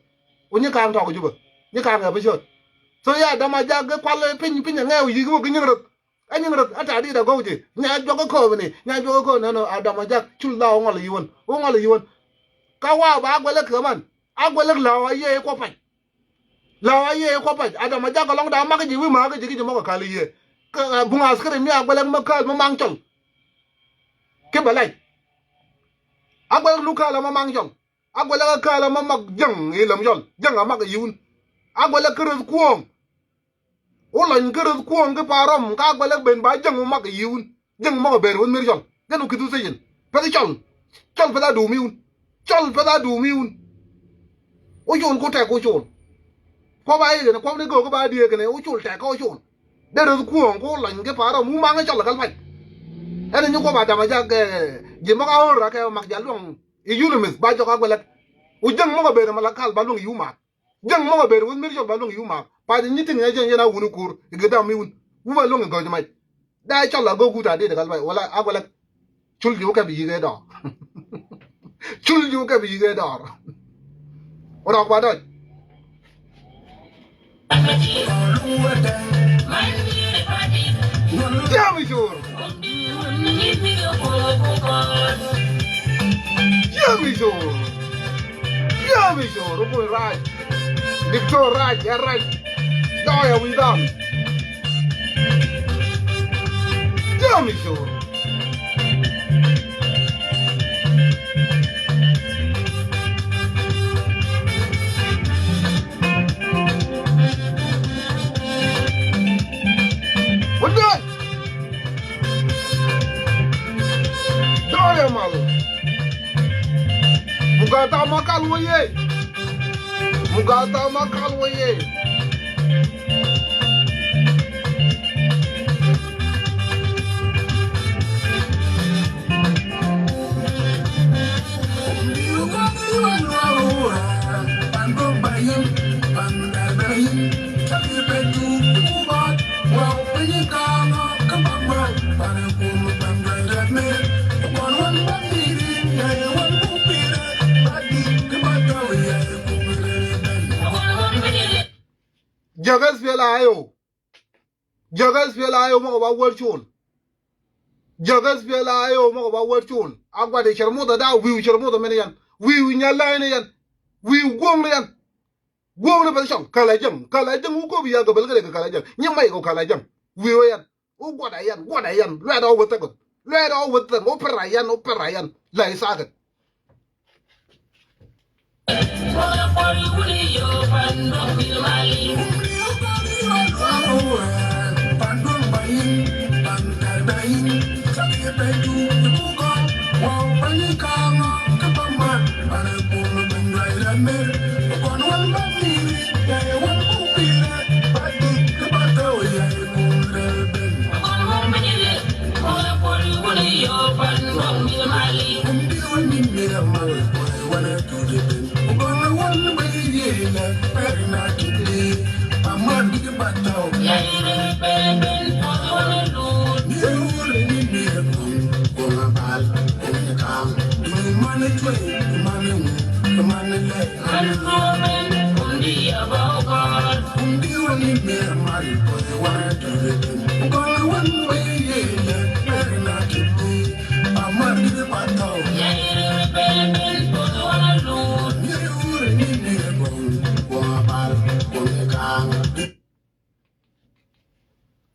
Wä nyi ka̱a̱ŋ tɔk i̱ Juba. Nyi ka̱a̱ŋ ɛ bi ciööt. So ya dama jak kɛ kual piny piny ɛ ŋɛɛw yi̱k wä kɛ nyiŋ rɛth. Ɛ nyiŋ rɛth ɛ ta̱a̱ di̱t ɛ gɔw ji̱ nya juɔk kä kööbni nya juɔk kä kööbni nɔ a dɔm a jak cul la wä ŋɔl yiwän wä ŋɔl yiwän. Ka wa ba a guɛlɛ kɛ man a guɛlɛ la wa yee kuɔ pac. La wa yee kuɔ pac a dɔm a jak kɛ lɔŋ da mak ji̱ wi̱i̱ ma̱a̱k ji̱ ki ji̱ mɔk kɛ kal yee. Buŋ askari mi a guɛlɛ ma kal ma maŋ cɔl. Ki bɛ lac a guɛlɛ lu kal ma maŋ cɔl. A guɛlɛ kɛ kal ma mak jäŋ i̱ lɛm cɔl jäŋ a mak yiwun. A guɛlɛ kä rɛth kuɔ̱ɔ̱ŋ. Wä lɔny kä rɛth kuɔ̱ɔ̱ŋ kä pa̱a̱r rɔm ka guɛlɛ ben ba jäŋ wä mak yiwun. Jäŋ mɔk a ber wä mir cɔl gɛn wä ki̱thu thecin pɛth cɔl. Cɔl pɛth a duumi wun. Cɔl pɛth a duumi wun. Wä col ku tɛk wä col. Kuɔp a yikɛn kuɔp ni go̱o̱k kä ba diee kɛn wä col tɛk kä wä col. Dee rɛth kuɔ̱ɔ̱ŋ ku lɔny kä pa̱a̱r rɔm wä maŋ cɔl kä kal pac. Ɛn ni kuɔp a dam a jak ji̱ mɔk a ɣöör a kɛ mak jal luɔŋ. I̱ yunimith ba jɔk a guɛlɛk. Wä jäŋ mɔk a ber ma la kal ba luɔŋ yiw mak. Jäŋ mɔk a ber wun mir cɔl ba luŋ i̱ wun maak pa̱c i̱ nyi tiŋ ɛ jɛn yɛn a wun i̱ ko̱r i̱ gɛ dam i̱ wun. Wun ba luŋ i̱ gɔ̱c mac. Dee cɔl a go̱o̱k wut a dee dee kal mac wala a guɛlɛk. Cul ji̱ wä kɛp i̱ yi̱k ɛ dɔɔr. Cul ji̱ wä kɛp i̱ yi̱k ɛ dɔɔr. Wä rɔk ba dɔc. Jami cor. Jami cor. Jami cor. Rukun raj. Diktor raj. Ya raj. Dɔɔya wi̱i̱ dham. Jami cor. Wä dee. Dɔɔr yɛ mal. Mugata ma kal wä yee. Mugata ma kal wä yee. Jiäk S P L A I O. Jiäk S P L A I O mɔk ba wär col. Jiäk S P L A I O mɔk ba wär col. A gua̱t i̱ cär muth a da wi̱i̱ cär muth a mɛn yɛn. Wi̱i̱ nyal la in yɛn. Wi̱i̱ guɔ̱ŋ ni yɛn. Guɔ̱ŋ ni bɛ cɔl. Kälɛ jäŋ. Kälɛ jäŋ wä ko̱p ya gabel kɛ dee kɛ kälɛ jäŋ. Nyi may kɔ kälɛ jäŋ. Wi̱i̱ wä yɛn. Wä gua̱t a yɛn. Gua̱t a yɛn. Luɛt a wä wä thäk. Luɛt a wä wä thäk. Wä pär a yɛn. Wä pär a yɛn. Lɛ i thaket.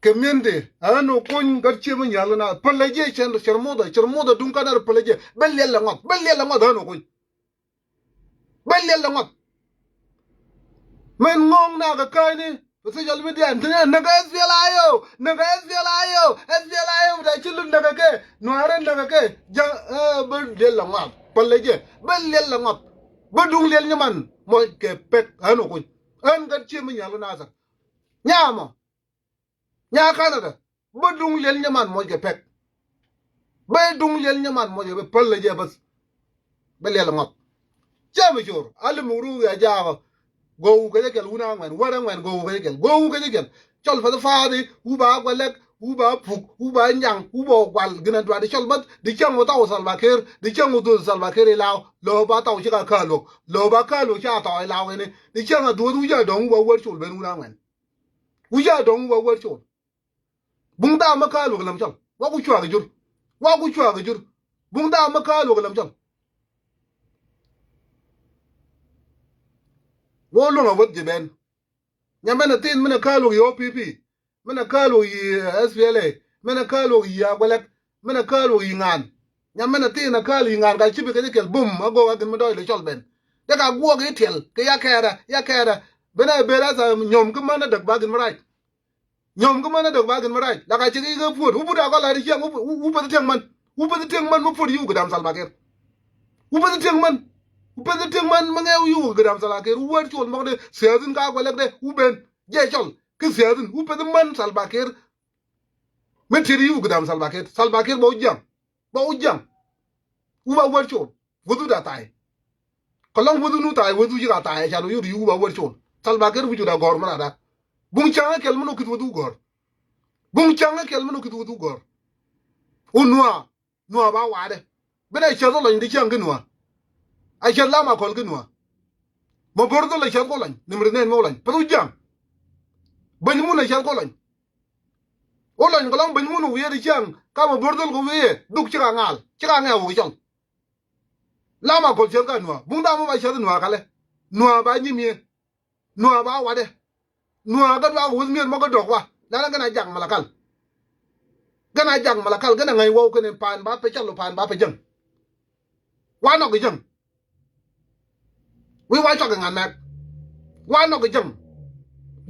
Kɛ mi̱endi ɛ ɣän ɔ kony gat cië mi nyal na pälɛ jiɛ cɛn cɛr muthɛ cɛr muthɛ duŋ kanɛ rɛ pälɛ jiɛ bä liɛl lɛ ŋɔth bä liɛl lɛ ŋɔth ɛ ɣän ɔ kony. Bä liɛl lɛ ŋɔth. Min ŋo̱o̱ŋ na kɛ käni kɛ social media ni ti ni näk S P L A I O, näk S P L A I O, S P L A I O, da ci lut näk kɛ, Nuäärä näk kɛ, ja̱, eh, bä liɛl la ŋɔak, päl lɛ jɛ, bä liɛl la ŋɔak, bä duŋ liɛl nyaman, mɔc kɛ pek, ɣän wä kuny, ɣän gat cie mi nyal kɛ Nasir. Nyamɔ, nya Canada, bä duŋ liɛl nyaman mɔc kɛ pek. Bä duŋ liɛl nyaman mɔc kɛ pek, päl lɛ jɛ bäth. Bä liɛl ŋɔak. Cɛ mi cor, a li muk ru ya jaakɔ. Go̱o̱k kɛ jɛ kɛl wun a ŋuɛn, wär a ŋuɛn, go̱o̱k kɛ jɛ kɛl, go̱o̱k kɛ jɛ kɛl. Cɔl päth fathi, wu ba gualɛk, wu ba puk, wu ba nyaŋ, wu ba gual, gin a duat, cɔl bäth, di cäŋ wä thaw Salva Kiir, di cäŋ wä dhuth Salva Kiir ilaw, lɔ ba thaw ci ka kä luɔk, lɔ ba kä luɔk ca thaw ilaw kɛni, di cäŋ a dhuth wu ca dɔŋ wu ba wär col ben wun a ŋuɛn. Wu ca dɔŋ wu ba wär col. Buŋ dhaa mi kä luɔk lam cɔl. Wa ku cuak jur. Wa ku cuak jur. Buŋ dhaa mi kä luɔk lam cɔl. Wa luɔŋ a wäth jɛ ben. Nya mɛn a thin mɛn a kä luɔk yi O P P. Mɛn a kä luɔk yi, eh, S P L A. Mɛn a kä luɔk yi Aguelɛk. Mɛn a kä luɔk yi ŋaan. Nya mɛn a thin a kä luɔk yi ŋaan ka ci bi kɛ jɛ kɛl bum a gok a gin mi dɔɔc lɛ cɔl ben. Dee ka guɔk yi tiɛl kɛ ya kɛɛrɛ, ya kɛɛrɛ. Ben a ber a tha nyɔm kä män a däk ba gin mi rac. Nyɔm kä män a däk ba gin mi rac. La ka cik ikä puɔt. Wu put a kɔl a di ciɛŋ. Wu, wu, wu peth tiɛŋ män. Wu peth tiɛŋ män mi puɔt yiw kɛ dam Salva Kiir. Wu peth tiɛŋ män. Wu peth tiɛŋ män mi ŋɛw yiw kɛ dam Salva Kiir. Wu wär col mɔk di siasin ka Aguelɛk de. Wu ben. Jɛ cɔl. Kä siasin. Wu peth män Salva Kiir. Mi tit yiw kɛ dam Salva Kiir. Salva Kiir bä wu jiaŋ. Bä wu jiaŋ. Wu ba wär col. Wäthu da tay. Kɛ lɔŋ wäthu nu tay, wäthu ci ka tay, can wä yot yu ba wär col. Salva Kiir wi̱c da gɔ̱r mɛ na da. Buŋ caŋ ɛ kɛl mɛ nu kith wäthu gɔ̱r. Buŋ caŋ ɛ kɛl mɛ nu kith wäthu gɔ̱r. Wu Nuäär, Nuäär ba wa̱a̱dɛ. Bi nɛ cäth wä lɔny di cäŋ kä Nuäär. A cäth lam a kɔl kä Nuäär. Mɛ bo̱r dhol a cäth kɔ lɔny, ni mi ri nɛn mɛ wä lɔny. Päth wä ja̱ŋ. Beny mun a cäth kɔ lɔny. Wä lɔny kɛ lɔŋ beny mun wä wiee di cäŋ, ka mɛ bo̱r dhol kɛ wiee, dhuk ci ka ŋaal, ci ka ŋɛɛ wä kɛ cɔl. Lam a kɔl cäth ka Nuäär. Buŋ dam mɔ ba cäth Nuäär kalɛ. Nuäär ba nyim yɛ. Nuäär ba watdɛ. Nuäär kä duak wäth mi̱eth mɔ kä dɔ̱k wa. Lanɛ gɛn a jak Malakal. Gɛn a jak Malakal, gɛn a ŋäc wä kɛn in paan ba pɛ cɔl, paan ba pɛ jäŋ. Wa nɔk kɛ jäŋ. Wi̱i̱ wa cɔk kɛ ŋa̱n nɛk. Wa nɔk kɛ jäŋ.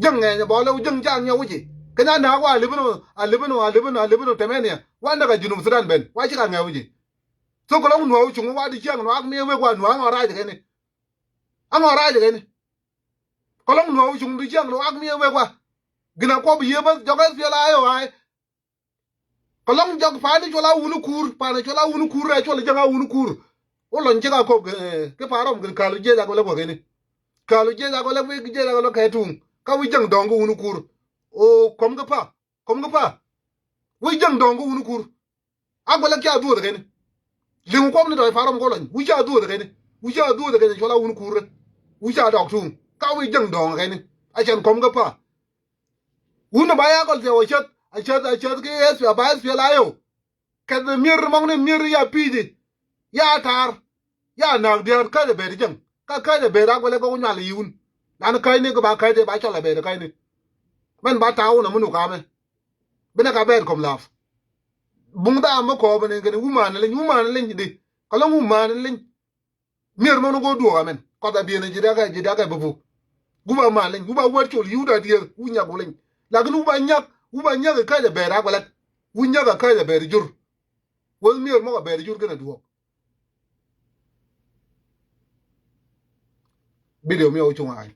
Jäŋ ŋɛɛnyɛ bɔlɛ wä jäŋ ca ŋiɛ wi̱ci. Kɛ nya nääk wa alipin wä, alipin wä, alipin wä, alipin wä tɛmɛniɛ. Wa näk a Junub Sudan ben. Wa ci ka ŋɛɛ wi̱ci. Thok kɛ lɔŋ Nuäär wä cuŋ wa di ciaŋ Nuäär mi wek wa Nuäär ŋɔ rac kɛni. Aŋɔ rac kɛni. Kɛ lɔŋ Nuäär wä cuŋ di ciaŋ Nuäär mi wek wa. Gina kuɔp yiee bä jɔk S P L A I O ai. Kɛ lɔŋ jɔk pa̱a̱ni cuɔl a wuni kuur, pa̱a̱ni cuɔl a wuni kuur, rɛ cuɔl jäŋ a wuni kuur. Wä lɔny cik a kɔp kɛ, kɛ pa̱a̱ rɔm kɛ ka̱l jiɛc a kɛ lɛ kuɔkɛni. Ka̱l jiɛc a kɛ lɛ wi̱i̱ jiɛc a kɛ lɛ kɛ tuŋ. Ka wi̱i̱ jäŋ dɔ̱ŋ kɛ wuni kuur. O kɔm kɛ pa̱a̱, kɔm kɛ pa̱a̱. Wi̱i̱ jäŋ dɔ̱ŋ kɛ wuni kuur. A guɛlɛ kia dhuɔth kɛn. Liŋ kuɔm ni dɔ̱c pa̱a̱ rɔm kɛ lɔny. Wi̱i̱ ca dhuɔth kɛn. Wi̱i̱ ca dhuɔth kɛn cuɔl a wuni kuur. Wi̱i̱ ca dɔk tuŋ. Ka wi̱i̱ jäŋ dɔ̱ŋ kɛn. A cɛn kɔm kɛ pa̱a̱. Wun a ba ya kɔl thiɛ wä cäth, a cäth, a cäth ki S P, a ba S P L A I O. Kɛth mier mɔŋni mier ya pi̱i̱thi. Ya ta̱a̱r. Ya na̱a̱k dia̱a̱n käc a bet jäŋ. Kä käc a bet a guɛlɛ kɛ wä nyual yiwun. Lan käcni kɛ ba käc a ba cɔl a bet käcni. Mɛn ba ta̱a̱ wun a mun wä kamɛ. Binɛ ka bet kɔm la̱a̱p. Buŋ dhaa mi kɔɔp ni kɛn wuman leny, wuman leny di. Kɛ lɔŋ wuman leny. Mier mɔn go̱o̱r duɔ̱ɔ̱k amɛn. Kɔth a biɛn ji̱ dakɛ, ji̱ dakɛ bä buk. Guba mal leny, guba wär col, yi̱w da diëëk, wu nyak wu leny. Lakin wuba nyak, wuba nyak i̱ käc a bɛɛr a gualɛk. Wu nyak a käc a bɛɛr jur. Wä mier mɔk a bɛɛr jur kɛn a duɔ̱ɔ̱k. Video mi a wä cuŋ a ɣa̱c.